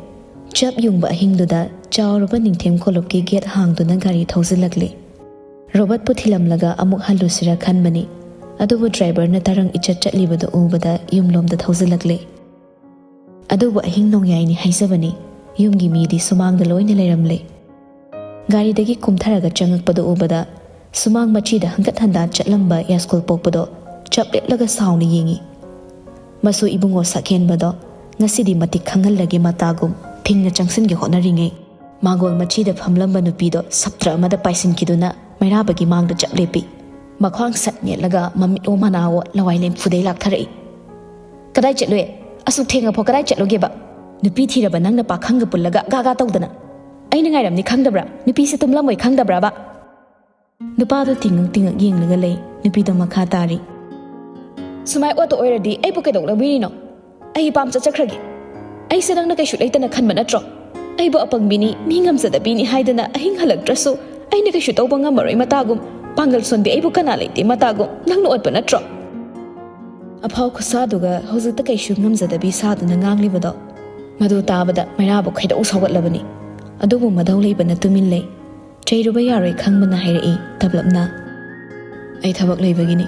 ꯆꯞ ꯌꯨꯡꯕ ꯑꯍꯤꯡꯗꯨꯗ ꯆꯥꯎꯔꯕ ꯅꯤꯡꯊꯦꯝ ꯀꯣꯂꯨꯞꯀꯤ ꯒꯦꯠ ꯍꯥꯡꯗꯨꯅ ꯒꯥꯔꯤ ꯊꯧꯖꯤꯜꯂꯛꯂꯦ꯫ ꯔꯣꯕꯔꯠꯄꯨ ꯊꯤꯜꯂꯝꯂꯒ ꯑꯃꯨꯛ ꯍꯜꯂꯨꯁꯤꯔ ꯈꯟꯕꯅꯤ, ꯑꯗꯨꯕꯨ ꯗ꯭ꯔꯥꯏꯚꯔꯅ ꯇꯔꯪ ꯏꯆꯠ ꯆꯠꯂꯤꯕꯗꯨ ꯎꯕꯗ ꯌꯨꯝꯂꯣꯝꯗ ꯊꯧꯖꯤꯜꯂꯛꯂꯦ꯫ ꯑꯗꯨꯕꯨ ꯑꯍꯤꯡ ꯅꯣꯡꯌꯥꯏꯅꯤ ꯍꯥꯏꯖꯕꯅꯤ, ꯌꯨꯝꯒꯤ ꯃꯤꯗꯤ ꯁꯨꯃꯥꯡꯗ ꯂꯣꯏꯅ ꯂꯩꯔꯝꯂꯦ꯫ ꯒꯥꯔꯤꯗꯒꯤ ꯀꯨꯝꯊꯔꯒ ꯆꯪꯉꯛꯄꯗꯨ ꯎꯕꯗ ꯁꯨꯃꯥꯡ ꯃꯆꯤꯗ ꯍꯪꯒꯠ ꯍꯟꯗꯥ ꯆꯠꯂꯝꯕ ꯌꯥꯏꯁ꯭ꯀꯨꯜ ꯄꯣꯛꯄꯗꯣ ꯆꯞ ꯂꯦꯞꯂꯒ ꯁꯥꯎꯅ ꯌꯦꯡꯏ꯫ ꯃꯁꯨ ꯏꯕꯨꯡꯉꯣ ꯁꯛꯍꯦꯟꯕꯗꯣ ꯉꯁꯤꯗꯤ ꯃꯇꯤꯛ ꯈꯪꯍꯜꯂꯒꯦ ꯃꯇꯥꯒꯨꯝ ꯐꯤꯡꯅ ꯆꯪꯁꯤꯟꯒꯦ ꯍꯣꯠꯅꯔꯤꯉꯩ, ꯃꯥꯡꯒꯣꯜ ꯃꯆꯤꯗ ꯐꯝꯂꯝꯕ ꯅꯨꯄꯤꯗꯣ ꯁꯞꯇ꯭ꯔ ꯑꯃꯗ ꯄꯥꯏꯁꯤꯟꯈꯤꯗꯨꯅ ꯃꯩꯔꯥꯕꯒꯤ ꯃꯥꯡꯗ ꯆꯞ ꯂꯦꯞꯄꯤ꯫ ꯃꯈ꯭ꯋꯥꯡ ꯁꯠ ꯅꯦꯠꯂꯒ ꯃꯃꯤꯠ ꯑꯣ ꯃꯅꯥ ꯑꯣ ꯂꯋꯥꯏ ꯂꯦꯝꯐꯨꯗꯩ ꯂꯥꯛꯊꯔꯛꯏ꯫ "ꯀꯗꯥꯏ ꯆꯠꯂꯨꯏ? ꯑꯁꯨꯛ ꯊꯦꯡꯉꯐꯥꯎ ꯀꯗꯥꯏ ꯆꯠꯂꯨꯒꯦꯕ? ꯅꯨꯄꯤ ꯊꯤꯔꯕ ꯅꯪꯅ ꯄꯥꯈꯪꯒ ꯄꯨꯜꯂꯒ ꯒꯥ ꯒꯥ ꯇꯧꯗꯅ꯫ ꯑꯩꯅ ꯉꯥꯏꯔꯝꯅꯤ ꯈꯪꯗꯕ꯭ꯔꯥ? ꯅꯨꯄꯤꯁꯦ ꯇꯨꯝꯂꯝꯃꯣꯏ ꯈꯪꯗꯕ꯭ꯔꯥꯕ?" ꯅꯨꯄꯥꯗꯣ ꯇꯤꯡꯉꯛ ꯇꯤꯡꯉꯛ ꯌꯦꯡꯂꯒ ꯂꯩ꯫ ꯅꯨꯄꯤꯗꯣ ꯃꯈꯥ ꯇꯥꯔꯤ꯫ "ꯁꯨꯃꯥꯏ ꯑꯣꯠꯇ ꯑꯣꯏꯔꯗꯤ ꯑꯩꯕꯨ ꯀꯩꯗꯧ ꯂꯧꯕꯤꯔꯤꯅꯣ? ꯑꯩ ꯄꯥꯝ ꯆꯠꯆꯈ꯭ꯔꯒꯦ꯫ ꯑꯩꯁꯦ ꯅꯪꯅ ꯀꯩꯁꯨ ꯂꯩꯇꯅ ꯈꯟꯕ ꯅꯠꯇ꯭ꯔꯣ? ꯑꯩꯕꯨ ꯑꯄꯪꯕꯤꯅꯤ, ꯃꯤ ꯉꯝꯖꯗꯕꯤꯅꯤ ꯍꯥꯏꯗꯅ ꯑꯍꯤꯡ ꯍꯜꯂꯛꯇ꯭ꯔꯁꯨ ꯑꯩꯅ ꯀꯩꯁꯨ ꯇꯧꯕ ꯉꯝꯃꯔꯣꯏ ꯃꯇꯥꯒꯨꯝ, ꯄꯥꯡꯒꯜ ꯁꯣꯟꯕꯤ ꯑꯩꯕꯨ ꯀꯅꯥ ꯂꯩꯇꯦ ꯃꯇꯥꯒꯨꯝ ꯅꯪꯅ ꯑꯣꯠꯄ ꯅꯠꯇ꯭ꯔꯣ?" ꯑꯐꯥꯎ ꯈꯨꯁꯥꯗꯨꯒ ꯍꯧꯖꯤꯛꯇ ꯀꯩꯁꯨ ꯉꯝꯖꯗꯕꯤ ꯁꯥꯗꯨꯅ ꯉꯥꯡꯂꯤꯕꯗꯣ, ꯃꯗꯨ ꯇꯥꯕꯗ ꯃꯩꯔꯥꯕ ꯈꯣꯏꯗꯧ ꯁꯥꯎꯒꯠꯂꯕꯅꯤ꯫ ꯑꯗꯨꯕꯨ ꯃꯙꯧ ꯂꯩꯕꯅ ꯇꯨꯃꯤꯟ ꯂꯩ꯫ ꯆꯩꯔꯨꯕ ꯌꯥꯔꯣꯏ ꯈꯪꯕꯅ ꯍꯥꯏꯔꯛꯏ ꯇꯞꯂꯞꯅ, "ꯑꯩ ꯊꯕꯛ ꯂꯩꯕꯒꯤꯅꯤ,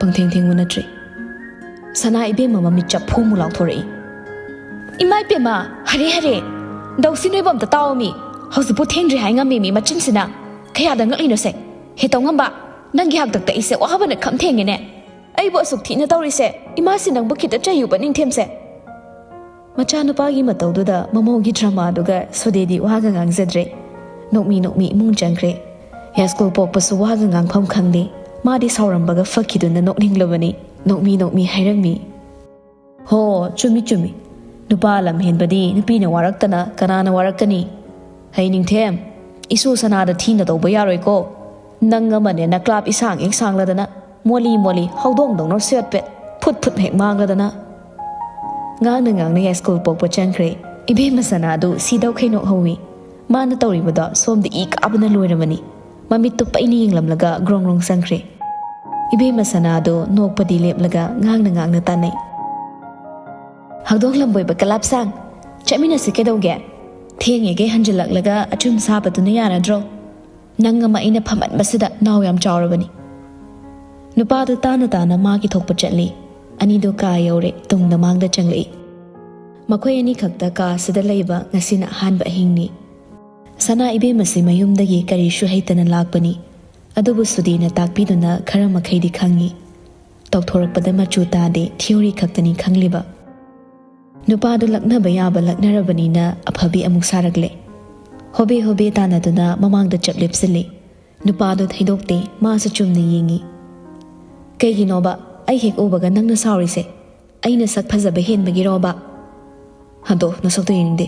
ꯄꯪꯊꯦꯡ ꯊꯦꯡꯕ ꯅꯠꯇ꯭ꯔꯤ꯫" ꯁꯅꯥ ꯏꯕꯦꯝꯃ ꯃꯃꯤꯠ ꯆꯞꯐꯨ ꯑꯃꯨꯛ ꯂꯥꯎꯊꯣꯔꯛꯏ꯫ "ꯏꯃꯥ ꯏꯕꯦꯝꯃ, ꯍꯔꯦ ꯍꯔꯦ, ꯗꯧꯁꯤ ꯅꯣꯏꯕꯨ ꯑꯝꯇ ꯇꯥꯎꯑꯃꯤ꯫ ꯍꯧꯖꯤꯛꯄꯨ ꯊꯦꯡꯗ꯭ꯔꯤ ꯍꯥꯏ ꯉꯝꯃꯤꯃꯤ ꯃꯆꯤꯟꯁꯤꯅ꯫ ꯀꯌꯥꯗ ꯉꯛꯂꯤꯅꯣꯁꯦ? ꯍꯦ ꯇꯧꯉꯝꯕ, ꯅꯪꯒꯤ ꯍꯥꯛꯇꯛꯇ ꯑꯩꯁꯦ ꯋꯥꯕꯅ ꯈꯝ ꯊꯦꯡꯉꯦꯅꯦ꯫ ꯑꯩꯕꯨ ꯑꯁꯨꯛ ꯊꯤꯅ ꯇꯧꯔꯤꯁꯦ, ꯏꯃꯥꯁꯤ ꯅꯪꯕꯨ ꯈꯤꯇ ꯆꯩꯌꯨꯕ ꯅꯤꯡꯊꯦꯝꯁꯦ꯫" ꯃꯆꯥꯅꯨꯄꯥꯒꯤ ꯃꯇꯧꯗꯨꯗ ꯃꯃꯧꯒꯤ ꯗ꯭ꯔꯃꯥꯗꯨꯒ ꯁꯣꯗꯦꯗꯤ ꯋꯥꯒ ꯉꯥꯡꯖꯗ꯭ꯔꯦ꯫ ꯅꯣꯛꯃꯤ ꯅꯣꯛꯃꯤ ꯏꯃꯨꯡ ꯆꯪꯈ꯭ꯔꯦ꯫ ꯌꯥꯏꯁ꯭ꯀꯨꯜ ꯄꯣꯛꯄꯁꯨ ꯋꯥꯒ ꯉꯥꯡꯐꯝ ꯈꯪꯗꯦ꯫ ꯃꯥꯗꯤ ꯁꯥꯎꯔꯝꯕꯒ ꯐꯛꯈꯤꯗꯨꯅ ꯅꯣꯛꯅꯤꯡꯂꯕꯅꯤ꯫ ꯅꯣꯛꯃꯤ ꯅꯣꯛꯃꯤ ꯍꯥꯏꯔꯝꯃꯤ, "ꯍꯣ, ꯆꯨꯝꯃꯤ ꯆꯨꯝꯃꯤ꯫ ꯅꯨꯄꯥ ꯂꯝ ꯍꯦꯟꯕꯗꯤ ꯅꯨꯄꯤꯅ ꯋꯥꯔꯛꯇꯅ ꯀꯅꯥꯅ ꯋꯥꯔꯛꯀꯅꯤ? ꯍꯩ ꯅꯤꯡꯊꯦꯝ, ꯏꯁꯨ ꯁꯅꯥꯗ ꯊꯤꯅ ꯇꯧꯕ ꯌꯥꯔꯣꯏꯀꯣ꯫ ꯅꯪ ꯑꯃꯅꯦ ꯅꯀ꯭ꯂꯥꯞ ꯏꯁꯥꯡ ꯍꯦꯛ ꯁꯥꯡꯂꯗꯅ ꯃꯣꯂꯤ ꯃꯣꯂꯤ ꯍꯧꯗꯣꯡꯗꯧꯅ ꯁꯦꯠꯄꯦꯠ ꯐꯨꯠ ꯐꯨꯠ ꯍꯦꯛ ꯃꯥꯡꯂꯗꯅ꯫" ꯉꯥꯡꯅ ꯉꯥꯡꯅ ꯌꯥꯏꯁ꯭ꯀꯨꯜ ꯄꯣꯛꯄ ꯆꯪꯈ꯭ꯔꯦ꯫ ꯏꯕꯦꯝꯃ ꯁꯅꯥꯗꯨ ꯁꯤꯗꯧ ꯈꯩꯅꯣꯛ ꯍꯧꯏ꯫ ꯃꯥꯅ ꯇꯧꯔꯤꯕꯗꯣ ꯁꯣꯝꯗ ꯏ ꯀꯥꯕꯅ ꯂꯣꯏꯔꯕꯅꯤ꯫ ꯃꯃꯤꯠꯇꯨ ꯄꯩꯅ ꯌꯦꯡꯂꯝꯂꯒ ꯒ꯭ꯔꯣꯡ ꯒ꯭ꯔꯣꯡ ꯆꯪꯈ꯭ꯔꯦ꯫ ꯏꯕꯦꯝꯃ ꯁꯅꯥꯗꯨ ꯅꯣꯛꯄꯗꯤ ꯂꯦꯞꯂꯒ ꯉꯥꯡꯅ ꯉꯥꯡꯅ ꯇꯥꯟꯅꯩ꯫ "ꯍꯧꯗꯣꯡ ꯂꯝꯕꯣꯏꯕ ꯀꯂꯥꯞꯁꯥꯡ, ꯆꯠꯃꯤꯟꯅꯁꯤ ꯀꯩꯗꯧꯒꯦ? ꯊꯦꯡꯉꯤꯈꯩ ꯍꯟꯖꯤꯜꯂꯛꯂꯒ ꯑꯆꯨꯝ ꯁꯥꯕꯗꯨꯅ ꯌꯥꯔꯗ꯭ꯔꯣ? ꯅꯪ ꯑꯃ ꯑꯩꯅ ꯐꯝꯃꯟꯕꯁꯤꯗ ꯅꯥꯎ ꯌꯥꯝ ꯆꯥꯎꯔꯕꯅꯤ꯫ ꯅꯨꯄꯥꯗꯨ ꯇꯥꯅ ꯇꯥꯅ ꯃꯥꯒꯤ ꯊꯣꯛꯄ ꯆꯠꯂꯤ꯫ ꯑꯅꯤꯗꯨ ꯀꯥ ꯌꯧꯔꯦ, ꯇꯨꯡꯗ ꯃꯥꯡꯗ ꯆꯪꯂꯛꯏ꯫ ꯃꯈꯣꯏ ꯑꯅꯤꯈꯛꯇ ꯀꯥ ꯑꯁꯤꯗ ꯂꯩꯕ ꯉꯁꯤꯅ ꯑꯍꯥꯟꯕ ꯑꯍꯤꯡꯅꯤ꯫ ꯁꯅꯥ ꯏꯕꯦꯝꯃꯁꯤ ꯃꯌꯨꯝꯗꯒꯤ ꯀꯔꯤꯁꯨ ꯍꯩꯇꯅ ꯂꯥꯛꯄꯅꯤ꯫ ꯑꯗꯨꯕꯨ ꯁꯨꯗꯤꯅ ꯇꯥꯛꯄꯤꯗꯨꯅ ꯈꯔ ꯃꯈꯩꯗꯤ ꯈꯪꯉꯤ꯫ ꯇꯧꯊꯣꯔꯛꯄꯗ ꯃꯆꯨ ꯇꯥꯗꯦ, ꯊꯤꯑꯣꯔꯤ ꯈꯛꯇꯅꯤ ꯈꯪꯂꯤꯕ꯫ ꯅꯨꯄꯥꯗꯨ ꯂꯛꯅꯕ ꯌꯥꯕ ꯂꯛꯅꯔꯕꯅꯤꯅ ꯑꯐꯕꯤ ꯑꯃꯨꯛ ꯁꯥꯔꯛꯂꯦ꯫ ꯍꯣꯕꯦ ꯍꯣꯕꯦ ꯇꯥꯟꯅꯗꯨꯅ ꯃꯃꯥꯡꯗ ꯆꯞ ꯂꯦꯞꯁꯤꯜꯂꯤ꯫ ꯅꯨꯄꯥꯗꯨ ꯊꯩꯗꯣꯛꯇꯦ, ꯃꯥꯁꯨ ꯆꯨꯝꯅ ꯌꯦꯡꯉꯤ꯫ "ꯀꯩꯒꯤꯅꯣꯕ ꯑꯩ ꯍꯦꯛ ꯎꯕꯒ ꯅꯪꯅ ꯁꯥꯎꯔꯤꯁꯦ? ꯑꯩꯅ ꯁꯛ ꯐꯖꯕ ꯍꯦꯟꯕꯒꯤꯔꯣꯕ?" "ꯍꯟꯗꯣ, ꯅꯁꯛꯇꯣ ꯌꯦꯡꯅꯤꯡꯗꯦ꯫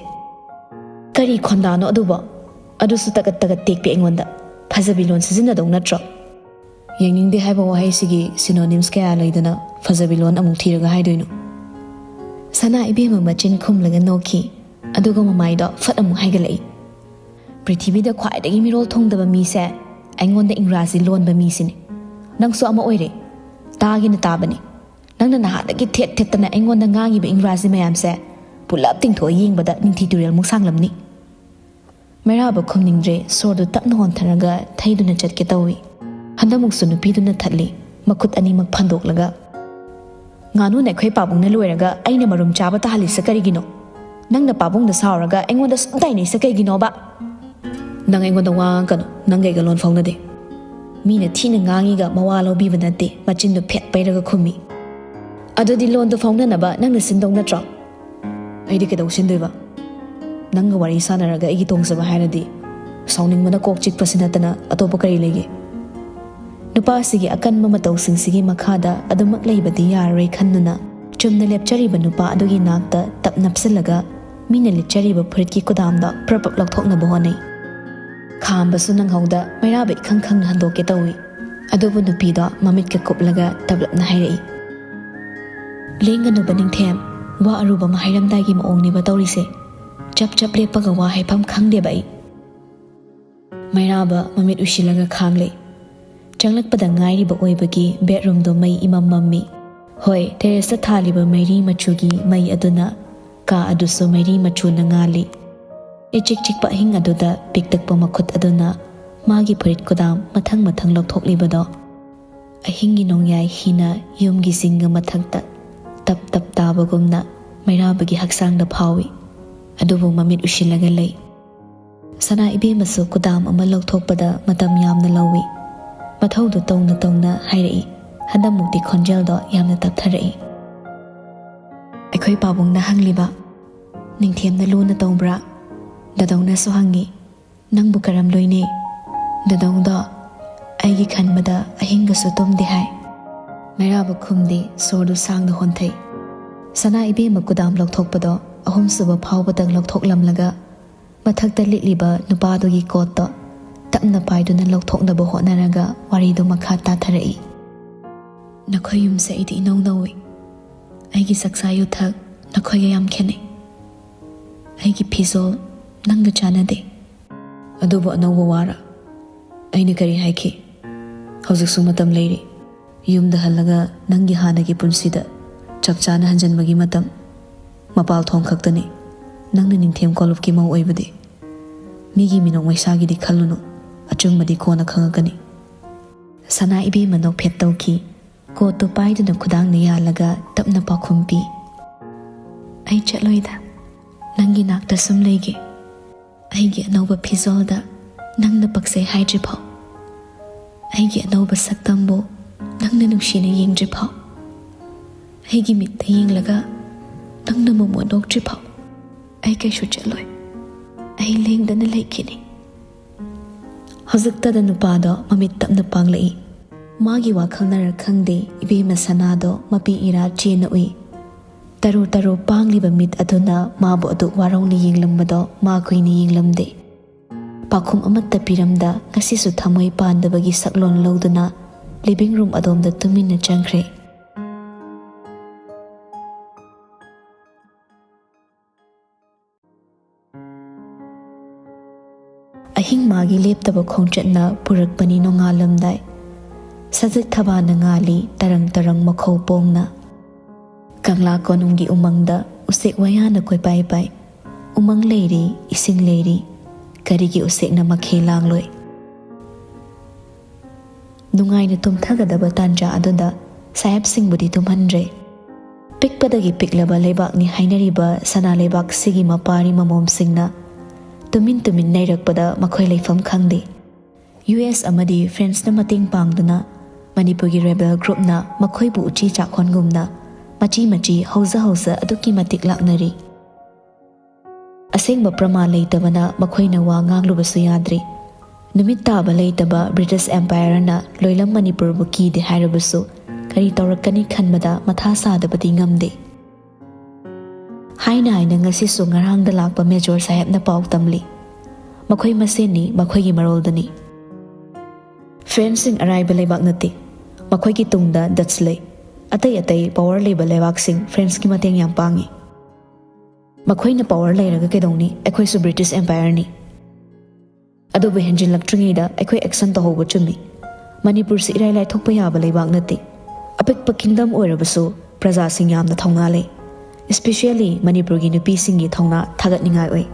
ꯀꯔꯤ ꯈꯣꯟꯗꯥꯅꯣ ꯑꯗꯨꯕꯣ? ꯑꯗꯨꯁꯨ ꯇꯒꯠ ꯇꯒꯠ ꯇꯦꯛꯄꯤ ꯑꯩꯉꯣꯟꯗ꯫ ꯐꯖꯕꯤ ꯂꯣꯟ ꯁꯤꯖꯤꯟꯅꯗꯧ ꯅꯠꯇ꯭ꯔꯣ?" "ꯌꯦꯡꯅꯤꯡꯗꯦ ꯍꯥꯏꯕ ꯋꯥꯍꯩꯁꯤꯒꯤ synonyms ꯀꯌꯥ ꯂꯩꯗꯅ, ꯐꯖꯕꯤ ꯂꯣꯟ ꯑꯃꯨꯛ ꯊꯤꯔꯒ ꯍꯥꯏꯗꯣꯏꯅꯣ?" ꯁꯅꯥ ꯏꯕꯦꯝꯃ ꯃꯆꯤꯟ ꯈꯨꯝꯂꯒ ꯅꯣꯛꯈꯤ꯫ ꯑꯗꯨꯒ ꯃꯃꯥꯏꯗꯣ ꯐꯠ ꯑꯃꯨꯛ ꯍꯥꯏꯒꯠꯂꯛꯏ꯫ "ꯄ꯭ꯔꯤꯊꯤꯕꯤꯗ ꯈ꯭ꯋꯥꯏꯗꯒꯤ ꯃꯤꯔꯣꯜ ꯊꯨꯡꯗꯕ ꯃꯤꯁꯦ ꯑꯩꯉꯣꯟꯗ ꯏꯪꯒ꯭ꯔꯥꯖꯤ ꯂꯣꯟꯕ ꯃꯤꯁꯤꯅꯦ꯫ ꯅꯪꯁꯨ ꯑꯃ ꯑꯣꯏꯔꯦ꯫ ꯇꯥꯒꯦꯅ ꯇꯥꯕꯅꯦ꯫ ꯅꯪꯅ ꯅꯍꯥꯟꯗꯒꯤ ꯊꯦꯠ ꯊꯦꯠꯇꯅ ꯑꯩꯉꯣꯟꯗ ꯉꯥꯡꯉꯤꯕ ꯏꯪꯒ꯭ꯔꯥꯖꯤ ꯃꯌꯥꯝꯁꯦ ꯄꯨꯂꯞ ꯇꯤꯡꯊꯣꯛꯑ ꯌꯦꯡꯕꯗ ꯅꯤꯡꯊꯤ ꯇꯨꯔꯦꯜꯃꯨꯛ ꯁꯥꯡꯂꯝꯅꯤ꯫" ꯃꯩꯔꯥꯕ ꯈꯨꯝꯅꯤꯡꯗ꯭ꯔꯦ, ꯁꯣꯔꯗꯨ ꯇꯞꯅ ꯍꯣꯟꯊꯔꯒ ꯊꯩꯗꯨꯅ ꯆꯠꯀꯦ ꯇꯧꯏ꯫ ꯍꯟꯗꯛꯃꯨꯛꯁꯨ ꯅꯨꯄꯤꯗꯨꯅ ꯊꯠꯂꯤ, ꯃꯈꯨꯠ ꯑꯅꯤꯃꯛ ꯐꯟꯗꯣꯛꯂꯒ꯫ "ꯉꯥꯅꯨ ꯅꯦꯈꯣꯏ ꯄꯥꯕꯨꯡꯅ ꯂꯣꯏꯔꯒ ꯑꯩꯅ ꯃꯔꯨꯝ ꯆꯥꯕ ꯇꯥꯍꯜꯂꯤꯁꯦ ꯀꯔꯤꯒꯤꯅꯣ? ꯅꯪꯅ ꯄꯥꯕꯨꯡꯗ ꯁꯥꯎꯔꯒ ꯑꯩꯉꯣꯟꯗ ꯁꯨꯝ ꯇꯥꯏꯅꯩꯁꯦ ꯀꯩꯒꯤꯅꯣꯕ?" "ꯅꯪ ꯑꯩꯉꯣꯟꯗ ꯋꯥ ꯉꯥꯡꯒꯅꯨ, ꯅꯪꯒ ꯑꯩꯒ ꯂꯣꯟ ꯐꯥꯎꯅꯗꯦ꯫" ꯃꯤꯅ ꯊꯤꯅ ꯉꯥꯡꯉꯤꯒ ꯃꯋꯥ ꯂꯧꯕꯤꯕ ꯅꯠꯇꯦ, ꯃꯆꯤꯟꯗꯨ ꯐꯦꯠ ꯄꯩꯔꯒ ꯈꯨꯝꯃꯤ꯫ "ꯑꯗꯨꯗꯤ ꯂꯣꯟꯗꯨ ꯐꯥꯎꯅꯅꯕ ꯅꯪꯅ ꯁꯤꯟꯗꯧ ꯅꯠꯇ꯭ꯔꯣ?" "ꯑꯩꯗꯤ ꯀꯩꯗꯧ ꯁꯤꯟꯗꯣꯏꯕ? ꯅꯪꯒ ꯋꯥꯔꯤ ꯁꯥꯟꯅꯔꯒ ꯑꯩꯒꯤ ꯇꯣꯡꯖꯕ ꯍꯥꯏꯔꯗꯤ ꯁꯥꯎꯅꯤꯡꯕꯅ ꯀꯣꯛ ꯆꯤꯛꯄꯁꯤ ꯅꯠꯇꯅ ꯑꯇꯣꯞꯄ ꯀꯔꯤ ꯂꯩꯒꯦ?" ꯅꯨꯄꯥꯁꯤꯒꯤ ꯑꯀꯟꯕ ꯃꯇꯧꯁꯤꯡꯁꯤꯒꯤ ꯃꯈꯥꯗ ꯑꯗꯨꯃꯛ ꯂꯩꯕꯗꯤ ꯌꯥꯔꯔꯣꯏ ꯈꯟꯗꯨꯅ ꯆꯨꯝꯅ ꯂꯦꯞꯆꯔꯤꯕ ꯅꯨꯄꯥ ꯑꯗꯨꯒꯤ ꯅꯥꯛꯇ ꯇꯞ ꯅꯞꯁꯤꯜꯂꯒ ꯃꯤꯅ ꯂꯤꯠꯆꯔꯤꯕ ꯐꯨꯔꯤꯠꯀꯤ ꯀꯨꯗꯥꯝꯗꯣ ꯄ꯭ꯔꯞ ꯄ꯭ꯔꯞ ꯂꯧꯊꯣꯛꯅꯕ ꯍꯣꯠꯅꯩ꯫ ꯈꯥꯝꯕꯁꯨ ꯅꯪꯍꯧꯗ ꯃꯩꯔꯥꯕ ꯏꯈꯪ ꯈꯪꯅ ꯍꯟꯗꯣꯛꯀꯦ ꯇꯧꯏ꯫ ꯑꯗꯨꯕꯨ ꯅꯨꯄꯤꯗꯣ ꯃꯃꯤꯠꯀ ꯀꯨꯞꯂꯒ ꯇꯞꯂꯞꯅ ꯍꯥꯏꯔꯛꯏ, "ꯂꯦꯡꯒꯅꯨꯕ ꯅꯤꯡꯊꯦꯝ, ꯋꯥ ꯑꯔꯨꯕ ꯑꯃ ꯍꯥꯏꯔꯝꯗꯥꯏꯒꯤ ꯃꯑꯣꯡꯅꯦꯕ ꯇꯧꯔꯤꯁꯦ꯫ ꯆꯞ ꯆꯞ ꯂꯦꯞꯄꯒ ꯋꯥ ꯍꯥꯏꯐꯝ ꯈꯪꯗꯦꯕ ꯑꯩ꯫" ꯃꯩꯔꯥꯕ ꯃꯃꯤꯠ ꯎꯏꯁꯤꯜꯂꯒ ꯈꯥꯡꯂꯦ꯫ ꯆꯪꯂꯛꯄꯗ ꯉꯥꯏꯔꯤꯕ ꯑꯣꯏꯕꯒꯤ ꯕꯦꯗꯔꯨꯝꯗꯣ ꯃꯩ ꯏꯃꯝ ꯃꯝꯃꯤ꯫ ꯍꯣꯏ, ꯇꯦꯔꯦꯁꯇ ꯊꯥꯜꯂꯤꯕ ꯃꯩꯔꯤ ꯃꯆꯨꯒꯤ ꯃꯩ ꯑꯗꯨꯅ ꯀꯥ ꯑꯗꯨꯁꯨ ꯃꯩꯔꯤ ꯃꯆꯨꯅ ꯉꯥꯜꯂꯤ꯫ ꯏꯆꯤꯛ ꯆꯤꯛꯄ ꯑꯍꯤꯡ ꯑꯗꯨꯗ ꯄꯤꯛꯇꯛꯄ ꯃꯈꯨꯠ ꯑꯗꯨꯅ ꯃꯥꯒꯤ ꯐꯨꯔꯤꯠ ꯀꯨꯗꯥꯝ ꯃꯊꯪ ꯃꯊꯪ ꯂꯧꯊꯣꯛꯂꯤꯕꯗꯣ ꯑꯍꯤꯡꯒꯤ ꯅꯣꯡꯌꯥꯏ ꯍꯤꯅ ꯌꯨꯝꯒꯤ ꯆꯤꯡꯒ ꯃꯊꯛꯇ ꯇꯞ ꯇꯞ ꯇꯥꯕꯒꯨꯝꯅ ꯃꯩꯔꯥꯕꯒꯤ ꯍꯛꯆꯥꯡꯗ ꯐꯥꯎꯏ꯫ ꯑꯗꯨꯕꯨ ꯃꯃꯤꯠ ꯎꯏꯁꯤꯜꯂꯒ ꯂꯩ꯫ ꯁꯅꯥ ꯏꯕꯦꯝꯃꯁꯨ ꯀꯨꯗꯥꯝ ꯑꯃ ꯂꯧꯊꯣꯛꯄꯗ ꯃꯇꯝ ꯌꯥꯝꯅ ꯂꯧꯏ꯫ ꯃꯊꯧꯗꯨ ꯇꯧꯅ ꯇꯧꯅ ꯍꯥꯏꯔꯛꯏ꯫ ꯍꯟꯗꯛꯃꯨꯛꯇꯤ ꯈꯣꯟꯖꯦꯜꯗꯣ ꯌꯥꯝꯅ ꯇꯞꯊꯔꯛꯏ꯫ ꯑꯩꯈꯣꯏ ꯄꯥꯕꯨꯡꯅ ꯍꯪꯂꯤꯕ, "ꯅꯤꯡꯊꯦꯝꯅ ꯂꯨꯅ ꯇꯧꯕ꯭ꯔꯥ?" ꯗꯗꯧꯅꯁꯨ ꯍꯪꯉꯤ꯫ "ꯅꯪꯕꯨ ꯀꯔꯝ ꯂꯣꯏꯅꯩ?" ꯗꯗꯧꯗꯣ ꯑꯩꯒꯤ ꯈꯟꯕꯗ ꯑꯍꯤꯡꯒꯁꯨ ꯇꯨꯝꯗꯦ ꯍꯥꯏ꯫ ꯃꯩꯔꯥꯕ ꯈꯨꯝꯗꯦ, ꯁꯣꯔꯗꯨ ꯁꯥꯡꯅ ꯍꯣꯟꯊꯩ꯫ ꯁꯅꯥ ꯏꯕꯦꯝꯃ ꯀꯨꯗꯥꯝ ꯂꯧꯊꯣꯛꯄꯗꯣ ꯑꯍꯨꯝꯁꯨꯕ ꯐꯥꯎꯕꯗꯪ ꯂꯧꯊꯣꯛꯂꯝꯂꯒ ꯃꯊꯛꯇ ꯂꯤꯠꯂꯤꯕ ꯅꯨꯄꯥꯗꯨꯒꯤ ꯀꯣꯠꯇꯣ ꯇꯞꯅ ꯄꯥꯏꯗꯨꯅ ꯂꯧꯊꯣꯛꯅꯕ ꯍꯣꯠꯅꯔꯒ ꯋꯥꯔꯤꯗꯨ ꯃꯈꯥ ꯇꯥꯊꯔꯛꯏ꯫ "ꯅꯈꯣꯏ ꯌꯨꯝꯁꯦ ꯑꯩꯗꯤ ꯏꯅꯧ ꯅꯧꯏ꯫ ꯑꯩꯒꯤ ꯆꯥꯛꯆꯥ ꯌꯨꯊꯛ ꯅꯈꯣꯏꯒ ꯌꯥꯝ ꯈꯦꯠꯅꯩ꯫ ꯑꯩꯒꯤ ꯐꯤꯖꯣꯜ ꯅꯪꯒ ꯆꯥꯟꯅꯗꯦ꯫" "ꯑꯗꯨꯕꯨ ꯑꯅꯧꯕ ꯋꯥꯔ? ꯑꯩꯅ ꯀꯔꯤ ꯍꯥꯏꯈꯤ? ꯍꯧꯖꯤꯛꯁꯨ ꯃꯇꯝ ꯂꯩꯔꯤ꯫ ꯌꯨꯝꯗ ꯍꯜꯂꯒ ꯅꯪꯒꯤ ꯍꯥꯟꯅꯒꯤ ꯄꯨꯟꯁꯤꯗ ꯆꯞ ꯆꯥꯅ ꯍꯟꯖꯟꯕꯒꯤ ꯃꯇꯝ꯫ ꯃꯄꯥꯜ ꯊꯣꯡ ꯈꯛꯇꯅꯤ ꯅꯪꯅ ꯅꯤꯡꯊꯦꯝ ꯀꯣꯂꯨꯞꯀꯤ ꯃꯧ ꯑꯣꯏꯕꯗꯤ꯫ ꯃꯤꯒꯤ ꯃꯤꯅꯣꯛ ꯃꯩꯁꯥꯒꯤꯗꯤ ꯈꯜꯂꯨꯅꯨ, ꯑꯆꯨꯝꯕꯗꯤ ꯀꯣꯟꯅ ꯈꯪꯉꯛꯀꯅꯤ꯫" ꯁꯅꯥ ꯏꯕꯦꯝꯃ ꯅꯣꯛꯐꯦꯠ ꯇꯧꯈꯤ꯫ ꯀꯣꯠꯇꯨ ꯄꯥꯏꯗꯨꯅ ꯈꯨꯗꯥꯡꯅ ꯌꯥꯜꯂꯒ ꯇꯞꯅ ꯄꯥꯎꯈꯨꯝ ꯄꯤ꯫ "ꯑꯩ ꯆꯠꯂꯣꯏꯗ, ꯅꯪꯒꯤ ꯅꯥꯛꯇ ꯁꯨꯝ ꯂꯩꯒꯦ꯫ ꯑꯩꯒꯤ ꯑꯅꯧꯕ ꯐꯤꯖꯣꯜꯗ ꯅꯪꯅ ꯄꯛꯆꯩ ꯍꯥꯏꯗ꯭ꯔꯤꯐꯥꯎ, ꯑꯩꯒꯤ ꯑꯅꯧꯕ ꯁꯛꯇꯝꯕꯨ ꯅꯪꯅ ꯅꯨꯡꯁꯤꯅ ꯌꯦꯡꯗ꯭ꯔꯤꯐꯥꯎ, ꯑꯩꯒꯤ ꯃꯤꯠꯇ ꯌꯦꯡꯂꯒ ꯅꯪꯅ ꯃꯃꯣꯟ ꯅꯣꯛꯇ꯭ꯔꯤꯐꯥꯎ ꯑꯩ ꯀꯩꯁꯨ ꯆꯠꯂꯣꯏ꯫ ꯑꯩ ꯂꯦꯡꯗꯅ ꯂꯩꯈꯤꯅꯤ꯫" ꯍꯧꯖꯤꯛꯇꯗ ꯅꯨꯄꯥꯗꯣ ꯃꯃꯤꯠ ꯇꯞꯅ ꯄꯥꯡꯂꯛꯏ꯫ ꯃꯥꯒꯤ ꯋꯥꯈꯜꯅꯔ ꯈꯪꯗꯦ, ꯏꯕꯦꯝꯃ ꯁꯅꯥꯗꯣ ꯃꯄꯤ ꯏꯔꯥ ꯆꯦꯟꯅ ꯎꯏ꯫ ꯇꯔꯨ ꯇꯔꯨ ꯄꯥꯡꯂꯤꯕ ꯃꯤꯠ ꯑꯗꯨꯅ ꯃꯥꯕꯨ ꯑꯗꯨ ꯋꯥꯔꯧꯅ ꯌꯦꯡꯂꯝꯕꯗꯣ ꯃꯥ ꯀꯨꯏꯅ ꯌꯦꯡꯂꯝꯗꯦ꯫ ꯄꯥꯎꯈꯨꯝ ꯑꯃꯠꯇ ꯄꯤꯔꯝꯗ ꯉꯁꯤꯁꯨ ꯊꯃꯣꯏ ꯄꯥꯟꯗꯕꯒꯤ ꯁꯛꯂꯣꯟ ꯂꯧꯗꯨꯅ ꯂꯤꯚꯤꯡ ꯔꯨꯝ ꯑꯗꯣꯝꯗ ꯇꯨꯃꯤꯟꯅ ꯆꯪꯈ꯭ꯔꯦ꯫ ꯑꯍꯤꯡ ꯃꯥꯒꯤ ꯂꯦꯞꯇꯕ ꯈꯣꯡꯆꯠꯅ ꯄꯨꯔꯛꯄꯅꯤ ꯅꯣꯡꯉꯥꯜꯂꯝꯗꯥꯏ꯫ ꯁꯖꯤꯛ ꯊꯕꯥꯅ ꯉꯥꯜꯂꯤ ꯇꯔꯪ ꯇꯔꯪ ꯃꯈꯧ ꯄꯣꯡꯅ꯫ ꯀꯪꯂꯥ ꯀꯣꯅꯨꯡꯒꯤ ꯎꯃꯪꯗ ꯎꯆꯦꯛ ꯋꯥꯌꯥꯅ ꯀꯣꯏꯄꯥꯏ ꯄꯥꯏ꯫ ꯎꯃꯪ ꯂꯩꯔꯤ, ꯏꯁꯤꯡ ꯂꯩꯔꯤ, ꯀꯔꯤꯒꯤ ꯎꯆꯦꯛꯅ ꯃꯈꯦꯜ ꯂꯥꯡꯂꯣꯏ? ꯅꯨꯡꯉꯥꯏꯅ ꯇꯨꯝꯊꯒꯗꯕ ꯇꯥꯟꯖꯥ ꯑꯗꯨꯗ ꯁꯥꯍꯦꯕꯁꯤꯡꯕꯨꯗꯤ ꯇꯨꯝꯍꯟꯗ꯭ꯔꯦ꯫ ꯄꯤꯛꯄꯗꯒꯤ ꯄꯤꯛꯂꯕ ꯂꯩꯕꯥꯛꯅꯤ ꯍꯥꯏꯅꯔꯤꯕ ꯁꯅꯥ ꯂꯩꯕꯥꯛꯁꯤꯒꯤ ꯃꯄꯥꯔꯤ ꯃꯃꯣꯝꯁꯤꯡꯅ ꯇꯨꯃꯤꯟ ꯇꯨꯃꯤꯟ ꯅꯩꯔꯛꯄꯗ ꯃꯈꯣꯏ ꯂꯩꯐꯝ ꯈꯪꯗꯦ꯫ ꯌꯨ ꯑꯦꯁ ꯑꯃꯗꯤ ꯐ꯭ꯔꯦꯟꯁꯅ ꯃꯇꯦꯡ ꯄꯥꯡꯗꯨꯅ ꯃꯅꯤꯄꯨꯔꯒꯤ ꯔꯦꯕꯦꯜ ꯒ꯭ꯔꯨꯞꯅ ꯃꯈꯣꯏꯕꯨ ꯎꯆꯤ ꯆꯥꯛꯈꯣꯟꯒꯨꯝꯅ ꯃꯆꯤ ꯃꯆꯤ ꯍꯧꯖ ꯍꯧꯖ ꯑꯗꯨꯛꯀꯤ ꯃꯇꯤꯛ ꯂꯥꯛꯅꯔꯤ꯫ ꯑꯁꯦꯡꯕ ꯄ꯭ꯔꯃꯥꯟ ꯂꯩꯇꯕꯅ ꯃꯈꯣꯏꯅ ꯋꯥ ꯉꯥꯡꯂꯨꯕꯁꯨ ꯌꯥꯗ꯭ꯔꯤ꯫ ꯅꯨꯃꯤꯠ ꯇꯥꯕ ꯂꯩꯇꯕ ꯕ꯭ꯔꯤꯇꯤꯁ ꯑꯦꯝꯄꯥꯌꯔꯅ ꯂꯣꯏꯂꯝ ꯃꯅꯤꯄꯨꯔꯕꯨ ꯀꯤꯗꯦ ꯍꯥꯏꯔꯕꯁꯨ ꯀꯔꯤ ꯇꯧꯔꯛꯀꯅꯤ ꯈꯟꯕꯗ ꯃꯊꯥ ꯁꯥꯗꯕꯗꯤ ꯉꯝꯗꯦ꯫ ꯍꯥꯏꯅ ꯍꯥꯏꯅ ꯉꯁꯤꯁꯨ ꯉꯔꯥꯡꯗ ꯂꯥꯛꯄ ꯃꯦꯖꯣꯔ ꯁꯥꯍꯦꯕꯅ ꯄꯥꯎ ꯇꯝꯂꯤ꯫ ꯃꯈꯣꯏ ꯃꯁꯦꯟꯅꯤ, ꯃꯈꯣꯏꯒꯤ ꯃꯔꯣꯜꯗꯅꯤ꯫ ꯐ꯭ꯔꯦꯟꯁꯁꯤꯡ ꯑꯔꯥꯏꯕ ꯂꯩꯕꯥꯛ ꯅꯠꯇꯦ꯫ ꯃꯈꯣꯏꯒꯤ ꯇꯨꯡꯗ ꯗꯠꯁ ꯂꯩ꯫ ꯑꯇꯩ ꯑꯇꯩ ꯄꯋꯔ ꯂꯩꯕ ꯂꯩꯕꯥꯛꯁꯤꯡ ꯐ꯭ꯔꯦꯟꯁꯀꯤ ꯃꯇꯦꯡ ꯌꯥꯝ ꯄꯥꯡꯏ꯫ ꯃꯈꯣꯏꯅ ꯄꯋꯔ ꯂꯩꯔꯒ ꯀꯩꯗꯧꯅꯤ? ꯑꯩꯈꯣꯏꯁꯨ ꯕ꯭ꯔꯤꯇꯤꯁ ꯑꯦꯝꯄꯥꯌꯔꯅꯤ꯫ ꯑꯗꯨꯕꯨ ꯍꯦꯟꯖꯤꯜꯂꯛꯇ꯭ꯔꯤꯉꯩꯗ ꯑꯩꯈꯣꯏ ꯑꯦꯛꯁꯟ ꯇꯧꯍꯧꯕ ꯆꯨꯝꯃꯤ꯫ ꯃꯅꯤꯄꯨꯔꯁꯤ ꯏꯔꯥꯏ ꯂꯥꯏꯊꯣꯛꯄ ꯌꯥꯕ ꯂꯩꯕꯥꯛ ꯅꯠꯇꯦ꯫ ꯑꯄꯤꯛꯄ ꯀꯤꯡꯗꯝ ꯑꯣꯏꯔꯕꯁꯨ ꯄ꯭ꯔꯖꯥꯁꯤꯡ ꯌꯥꯝꯅ ꯊꯧꯅꯥ ꯂꯩ꯫ ꯏꯁꯄꯤꯁꯤꯌꯦꯜꯂꯤ ꯃꯅꯤꯄꯨꯔꯒꯤ ꯅꯨꯄꯤꯁꯤꯡꯒꯤ ꯊꯧꯅꯥ ꯊꯥꯒꯠꯅꯤꯡꯉꯥꯏ ꯑꯣꯏ꯫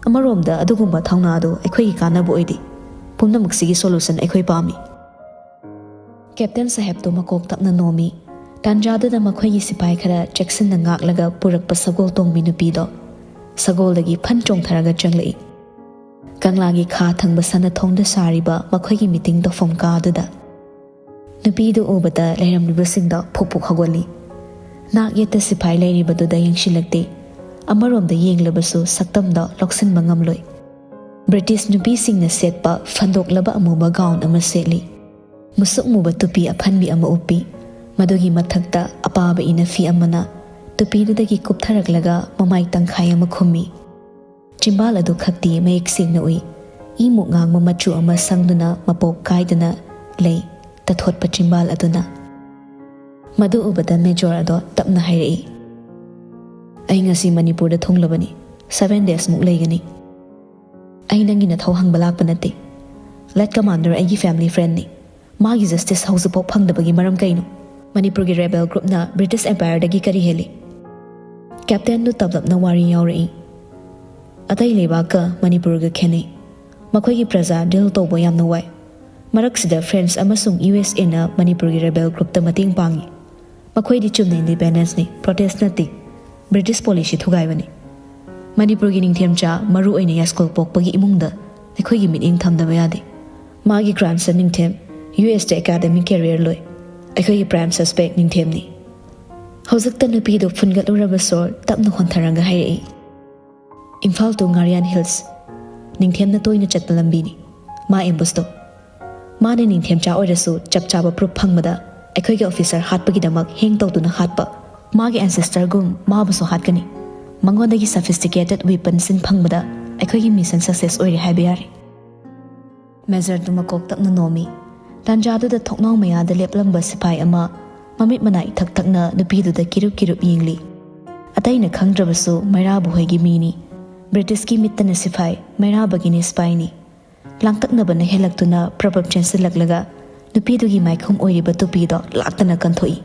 ꯑꯃꯔꯣꯝꯗ ꯑꯗꯨꯒꯨꯝꯕ ꯊꯧꯅꯥ ꯑꯗꯨ ꯑꯩꯈꯣꯏꯒꯤ ꯀꯥꯟꯅꯕ ꯑꯣꯏꯗꯦ꯫ ꯄꯨꯝꯅꯃꯛꯁꯤꯒꯤ ꯁꯣꯂꯨꯁꯟ ꯑꯩꯈꯣꯏ ꯄꯥꯝꯃꯤ꯫ ꯀꯦꯞꯇꯦꯟ ꯁꯥꯍꯦꯕꯇꯨ ꯃꯀꯣꯛ ꯇꯞꯅ ꯅꯣꯝꯃꯤ꯫ ꯇꯥꯟꯖꯥꯗꯨꯗ ꯃꯈꯣꯏꯒꯤ ꯁꯤꯐꯥꯏ ꯈꯔ ꯆꯦꯛꯁꯤꯟꯅ ꯉꯥꯛꯂꯒ ꯄꯨꯔꯛꯄ ꯁꯒꯣꯜ ꯇꯣꯡꯕꯤ ꯅꯨꯄꯤꯗꯣ ꯁꯒꯣꯜꯗꯒꯤ ꯐꯟ ꯆꯣꯡꯊꯔꯒ ꯆꯪꯂꯛꯏ꯫ ꯀꯪꯂꯥꯒꯤ ꯈꯥ ꯊꯪꯕ ꯁꯅꯥꯊꯣꯡꯗ ꯁꯥꯔꯤꯕ ꯃꯈꯣꯏꯒꯤ ꯃꯤꯇꯤꯡ ꯇꯧꯐꯝ ꯀꯥ ꯑꯗꯨꯗ ꯅꯨꯄꯤꯗꯨ ꯎꯕꯗ ꯂꯩꯔꯝꯂꯤꯕꯁꯤꯡꯗꯣ ꯐꯨꯛ ꯐꯨꯛ ꯍꯧꯒꯠꯂꯤ꯫ ꯅꯥꯛ ꯌꯦꯠꯇ ꯁꯤꯐꯥꯏ ꯂꯩꯔꯤꯕꯗꯨꯗ ꯌꯦꯡꯁꯤꯜꯂꯛꯇꯦ꯫ ꯑꯃꯔꯣꯝꯗ ꯌꯦꯡꯂꯕꯁꯨ ꯁꯛꯇꯝꯗꯣ ꯂꯧꯁꯤꯟꯕ ꯉꯝꯂꯣꯏ꯫ ꯕ꯭ꯔꯤꯇꯤꯁ ꯅꯨꯄꯤꯁꯤꯡꯅ ꯁꯦꯠꯄ ꯐꯟꯗꯣꯛꯂꯕ ꯑꯃꯨꯕ ꯒꯥꯎꯟ ꯑꯃ ꯁꯦꯠꯂꯤ꯫ ꯃꯨꯁꯨꯛ ꯃꯨꯕ ꯇꯨꯄꯤ ꯑꯐꯟꯕꯤ ꯑꯃ ꯎꯞꯄꯤ꯫ ꯃꯗꯨꯒꯤ ꯃꯊꯛꯇ ꯑꯄꯥꯕ ꯏꯅꯐꯤ ꯑꯃꯅ ꯇꯨꯄꯤꯗꯨꯗꯒꯤ ꯀꯨꯞꯊꯔꯛꯂꯒ ꯃꯃꯥꯏ ꯇꯪꯈꯥꯏ ꯑꯃ ꯈꯨꯝꯃꯤ꯫ ꯆꯤꯝꯕꯥꯜ ꯑꯗꯨ ꯈꯛꯇꯤ ꯃꯌꯦꯛ ꯁꯦꯡꯅ ꯎꯏ꯫ ꯏꯃꯨꯛ ꯉꯥꯡꯕ ꯃꯆꯨ ꯑꯃ ꯁꯪꯗꯨꯅ ꯃꯄꯣꯞ ꯀꯥꯏꯗꯅ ꯂꯩ ꯇꯊꯣꯠꯄ ꯆꯤꯝꯕꯥꯜ ꯑꯗꯨꯅ꯫ ꯃꯗꯨ ꯎꯕꯗ ꯃꯦꯖꯣꯔ ꯑꯗꯣ ꯇꯞꯅ ꯍꯥꯏꯔꯛꯏ, "ꯑꯩ ꯉꯁꯤ ꯃꯅꯤꯄꯨꯔꯗ ꯊꯨꯡꯂꯕꯅꯤ꯫ ꯁꯚꯦꯟ ꯗꯦꯖꯃꯨꯛ ꯂꯩꯒꯅꯤ꯫ ꯑꯩ ꯅꯪꯒꯤ ꯅꯊꯧ ꯍꯪꯕ ꯂꯥꯛꯄ ꯅꯠꯇꯦ꯫ ꯂꯦꯠ ꯀꯃꯥꯟꯗꯔ ꯑꯩꯒꯤ ꯐꯦꯃꯤꯂꯤ ꯐ꯭ꯔꯦꯟꯅꯤ꯫ ꯃꯥꯒꯤ ꯖꯁꯇꯤꯁ ꯍꯧꯖꯤꯛꯐꯥꯎ ꯐꯪꯗꯕꯒꯤ ꯃꯔꯝ ꯀꯩꯅꯣ? ꯃꯅꯤꯄꯨꯔꯒꯤ ꯔꯦꯕꯦꯜ ꯒ꯭ꯔꯨꯞꯅ ꯕ꯭ꯔꯤꯇꯤꯁ ꯑꯦꯝꯄꯥꯌꯔꯗꯒꯤ ꯀꯔꯤ ꯍꯦꯜꯂꯤ?" ꯀꯦꯞꯇꯦꯟꯗꯨ ꯇꯞꯂꯞꯅ ꯋꯥꯔꯤ ꯌꯥꯎꯔꯛꯏ꯫ ꯑꯇꯩ ꯂꯩꯕꯥꯛꯀ ꯃꯅꯤꯄꯨꯔꯒ ꯈꯦꯠꯅꯩ꯫ ꯃꯈꯣꯏꯒꯤ ꯄ꯭ꯔꯖꯥ ꯗꯤꯜ ꯇꯧꯕ ꯌꯥꯝꯅ ꯋꯥꯏ꯫ ꯃꯔꯛꯁꯤꯗ ꯐ꯭ꯔꯦꯟꯁ ꯑꯃꯁꯨꯡ ꯌꯨ ꯑꯦꯁ ꯑꯦꯅ ꯃꯅꯤꯄꯨꯔꯒꯤ ꯔꯦꯕꯦꯜ ꯒ꯭ꯔꯨꯞꯇ ꯃꯇꯦꯡ ꯄꯥꯡꯉꯤ꯫ ꯃꯈꯣꯏꯗꯤ ꯆꯨꯝꯅ ꯏꯟꯗꯤꯄꯦꯟꯗꯦꯟꯁꯅꯤ, ꯄ꯭ꯔꯣꯇꯦꯁ ꯅꯠꯇꯦ꯫ ꯕ꯭ꯔꯤꯇꯤꯁ ꯄꯣꯂꯤꯁꯤ ꯊꯨꯒꯥꯏꯕꯅꯤ꯫ ꯃꯅꯤꯄꯨꯔꯒꯤ ꯅꯤꯡꯊꯦꯝꯆꯥ, ꯃꯔꯨ ꯑꯣꯏꯅ ꯌꯥꯏꯁ꯭ꯀꯨꯜ ꯄꯣꯛꯄꯒꯤ ꯏꯃꯨꯡꯗ ꯑꯩꯈꯣꯏꯒꯤ ꯃꯤꯠꯌꯦꯡ ꯊꯝꯗꯕ ꯌꯥꯗꯦ꯫ ꯃꯥꯒꯤ ꯒ꯭ꯔꯥꯟꯁꯟ ꯅꯤꯡꯊꯦꯝ ꯌꯨ ꯑꯦꯁꯇ ꯑꯦꯀꯥꯗꯃꯤꯛ ꯀꯦꯔꯤꯌꯔ ꯂꯣꯏ꯫ ꯑꯩꯈꯣꯏꯒꯤ ꯄ꯭ꯔꯥꯏꯝ ꯁꯁꯄꯦꯛ ꯅꯤꯡꯊꯦꯝꯅꯤ꯫ ꯍꯧꯖꯤꯛꯇ ꯅꯨꯄꯤꯗꯨ ꯐꯨꯟꯒꯠꯂꯨꯔꯕ ꯁꯣꯔ ꯇꯞꯅ ꯍꯣꯟꯊꯔꯒ ꯍꯥꯏꯔꯛꯏ, "ꯏꯝꯐꯥꯜ ꯇꯨ ꯉꯥꯔꯤꯌꯥꯟ ꯍꯤꯜꯁ ꯅꯤꯡꯊꯦꯝꯅ ꯇꯣꯏꯅ ꯆꯠꯄ ꯂꯝꯕꯤꯅꯤ꯫ ꯃꯥ ꯑꯦꯝꯕꯨꯁꯇꯣ꯫ ꯃꯥꯅ ꯅꯤꯡꯊꯦꯝꯆꯥ ꯑꯣꯏꯔꯁꯨ ꯆꯞ ꯆꯥꯕ ꯄ꯭ꯔꯨꯐ ꯐꯪꯕꯗ ꯑꯩꯈꯣꯏꯒꯤ ꯑꯣꯐꯤꯁꯔ ꯍꯥꯠꯄꯒꯤꯗꯃꯛ ꯍꯦꯡ ꯇꯧꯗꯨꯅ ꯍꯥꯠꯄ꯫ ꯃꯥꯒꯤ ꯑꯦꯟꯁꯦꯁꯇꯔꯒꯨꯝ ꯃꯥꯕꯨꯁꯨ ꯍꯥꯠꯀꯅꯤ꯫ ꯃꯉꯣꯟꯗꯒꯤ ꯁꯐꯤꯁꯇꯤꯀꯦꯇꯦꯠ ꯋꯤꯄꯟꯁꯤꯡ ꯐꯪꯕꯗ ꯑꯩꯈꯣꯏꯒꯤ ꯃꯤꯁꯟ ꯁꯛꯁꯦꯁ ꯑꯣꯏꯔꯦ ꯍꯥꯏꯕ ꯌꯥꯔꯦ꯫" ꯃꯦꯖꯔꯗꯨ ꯃꯀꯣꯛ ꯇꯞꯅ ꯅꯣꯝꯃꯤ꯫ ꯇꯥꯟꯖꯥꯗꯨꯗ ꯊꯣꯡꯅꯥꯎ ꯃꯌꯥꯗ ꯂꯦꯞꯂꯝꯕ ꯁꯤꯐꯥꯏ ꯑꯃ ꯃꯃꯤꯠ ꯃꯅꯥ ꯏꯊꯛ ꯊꯛꯅ ꯅꯨꯄꯤꯗꯨꯗ ꯀꯤꯔꯨꯞ ꯀꯤꯔꯨꯞ ꯌꯦꯡꯂꯤ꯫ ꯑꯇꯩꯅ ꯈꯪꯗ꯭ꯔꯕꯁꯨ ꯃꯩꯔꯥꯕ ꯍꯣꯏꯒꯤ ꯃꯤꯅꯤ꯫ ꯕ꯭ꯔꯤꯇꯤꯁꯀꯤ ꯃꯤꯠꯇꯅ ꯁꯤꯐꯥꯏ, ꯃꯩꯔꯥꯕꯒꯤꯅ ꯁꯤꯐꯥꯏꯅꯤ꯫ ꯂꯥꯡꯇꯛꯅꯕꯅ ꯍꯦꯜꯂꯛꯇꯨꯅ ꯄ꯭ꯔꯕꯞ ꯆꯦꯟꯁꯤꯜꯂꯛꯂꯒ ꯅꯨꯄꯤꯗꯨꯒꯤ ꯃꯥꯏꯈꯨꯝ ꯑꯣꯏꯔꯤꯕ ꯇꯨꯄꯤꯗꯣ ꯂꯥꯛꯇꯅ ꯀꯟꯊꯣꯛꯏ꯫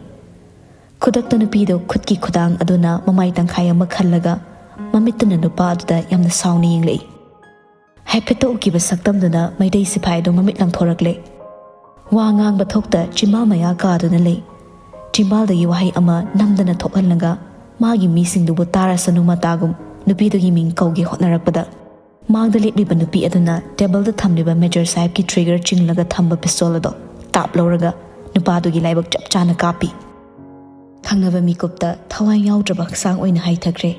ꯈꯨꯗꯛꯇ ꯅꯨꯄꯤꯗꯣ ꯈꯨꯠꯀꯤ ꯈꯨꯗꯥꯡ ꯑꯗꯨꯅ ꯃꯃꯥꯏ ꯇꯪꯈꯥꯏ ꯑꯃ ꯈꯜꯂꯒ ꯃꯃꯤꯠꯇꯨꯅ ꯅꯨꯄꯥ ꯑꯗꯨꯗ ꯌꯥꯝꯅ ꯁꯥꯎꯅ ꯌꯦꯡꯂꯛꯏ꯫ ꯍꯥꯏꯐꯦꯠꯇ ꯎꯈꯤꯕ ꯁꯛꯇꯝꯗꯨꯅ ꯃꯩꯇꯩ ꯁꯤꯐꯥꯏꯗꯨ ꯃꯃꯤꯠ ꯂꯥꯡꯊꯣꯔꯛꯂꯦ꯫ ꯋꯥ ꯉꯥꯡꯕ ꯊꯣꯛꯇ ꯆꯤꯝꯕꯥꯜ ꯃꯌꯥ ꯀꯥꯗꯨꯅ ꯂꯩ꯫ ꯆꯤꯝꯕꯥꯜꯗꯒꯤ ꯋꯥꯍꯩ ꯑꯃ ꯅꯝꯗꯅ ꯊꯣꯛꯍꯜꯂꯒ ꯃꯥꯒꯤ ꯃꯤꯁꯤꯡꯗꯨꯕꯨ ꯇꯥꯔꯁꯅꯨ ꯃꯇꯥꯒꯨꯝ ꯅꯨꯄꯤꯗꯨꯒꯤ ꯃꯤꯡ ꯀꯧꯒꯦ ꯍꯣꯠꯅꯔꯛꯄꯗ, ꯃꯥꯡꯗ ꯂꯦꯞꯂꯤꯕ ꯅꯨꯄꯤ ꯑꯗꯨꯅ ꯇꯦꯕꯜꯗ ꯊꯝꯂꯤꯕ ꯃꯦꯖꯔ ꯁꯥꯍꯦꯕꯀꯤ ꯇ꯭ꯔꯤꯒꯔ ꯆꯤꯡꯂꯒ ꯊꯝꯕ ꯄꯤꯁꯇꯣꯜ ꯑꯗꯣ ꯇꯥꯞ ꯂꯧꯔꯒ ꯅꯨꯄꯥꯗꯨꯒꯤ ꯂꯥꯏꯕꯛ ꯆꯞ ꯆꯥꯅ ꯀꯥꯞꯄꯤ꯫ ꯊꯪꯅꯕ ꯃꯤꯀꯨꯞꯇ ꯊꯋꯥꯏ ꯌꯥꯎꯗ꯭ꯔꯕ ꯍꯛꯆꯥꯡ ꯑꯣꯏꯅ ꯍꯥꯏꯊꯈ꯭ꯔꯦ꯫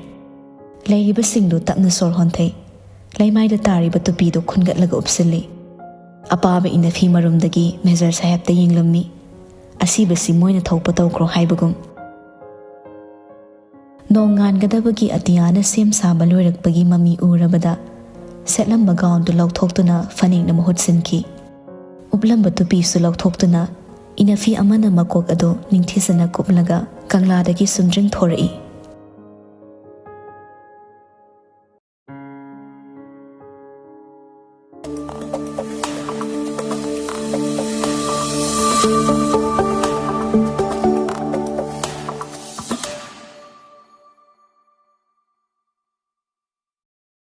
ꯂꯩꯔꯤꯕꯁꯤꯡꯗꯨ ꯇꯞꯅ ꯁꯣꯔ ꯍꯣꯟꯊꯩ꯫ ꯂꯩꯃꯥꯏꯗ ꯇꯥꯔꯤꯕ ꯇꯨꯄꯤꯗꯨ ꯈꯨꯟꯒꯠꯂꯒ ꯎꯞꯁꯤꯜꯂꯤ꯫ ꯑꯄꯥꯕ ꯏꯅꯐꯤ ꯃꯔꯨꯝꯗꯒꯤ ꯃꯦꯖꯔ ꯁꯥꯍꯦꯕꯇ ꯌꯦꯡꯂꯝꯃꯤ꯫ ꯑꯁꯤꯕꯁꯤ ꯃꯣꯏꯅ ꯊꯣꯛꯄ ꯇꯧꯈ꯭ꯔꯣ ꯍꯥꯏꯕꯒꯨꯝ꯫ ꯅꯣꯡ ꯉꯥꯟꯒꯗꯕꯒꯤ ꯑꯇꯤꯌꯥꯅ ꯁꯦꯝ ꯁꯥꯕ ꯂꯣꯏꯔꯛꯄꯒꯤ ꯃꯃꯤ ꯎꯔꯕꯗ, ꯁꯦꯠꯂꯝꯕ ꯒꯥꯎꯟꯗꯨ ꯂꯧꯊꯣꯛꯇꯨꯅ ꯐꯅꯦꯛꯅ ꯃꯍꯨꯠ ꯁꯤꯟꯈꯤ꯫ ꯎꯞꯂꯝꯕ ꯇꯨꯄꯤꯁꯨ ꯂꯧꯊꯣꯛꯇꯨꯅ, ꯏꯅꯐꯤ ꯑꯃꯅ ꯃꯀꯣꯛ ꯑꯗꯨ ꯅꯤꯡꯊꯤꯖꯅ ꯀꯨꯞꯂꯒ ꯀꯪꯂꯥꯗꯒꯤ ꯁꯨꯝꯖꯤꯡ ꯊꯣꯔꯛꯏ꯫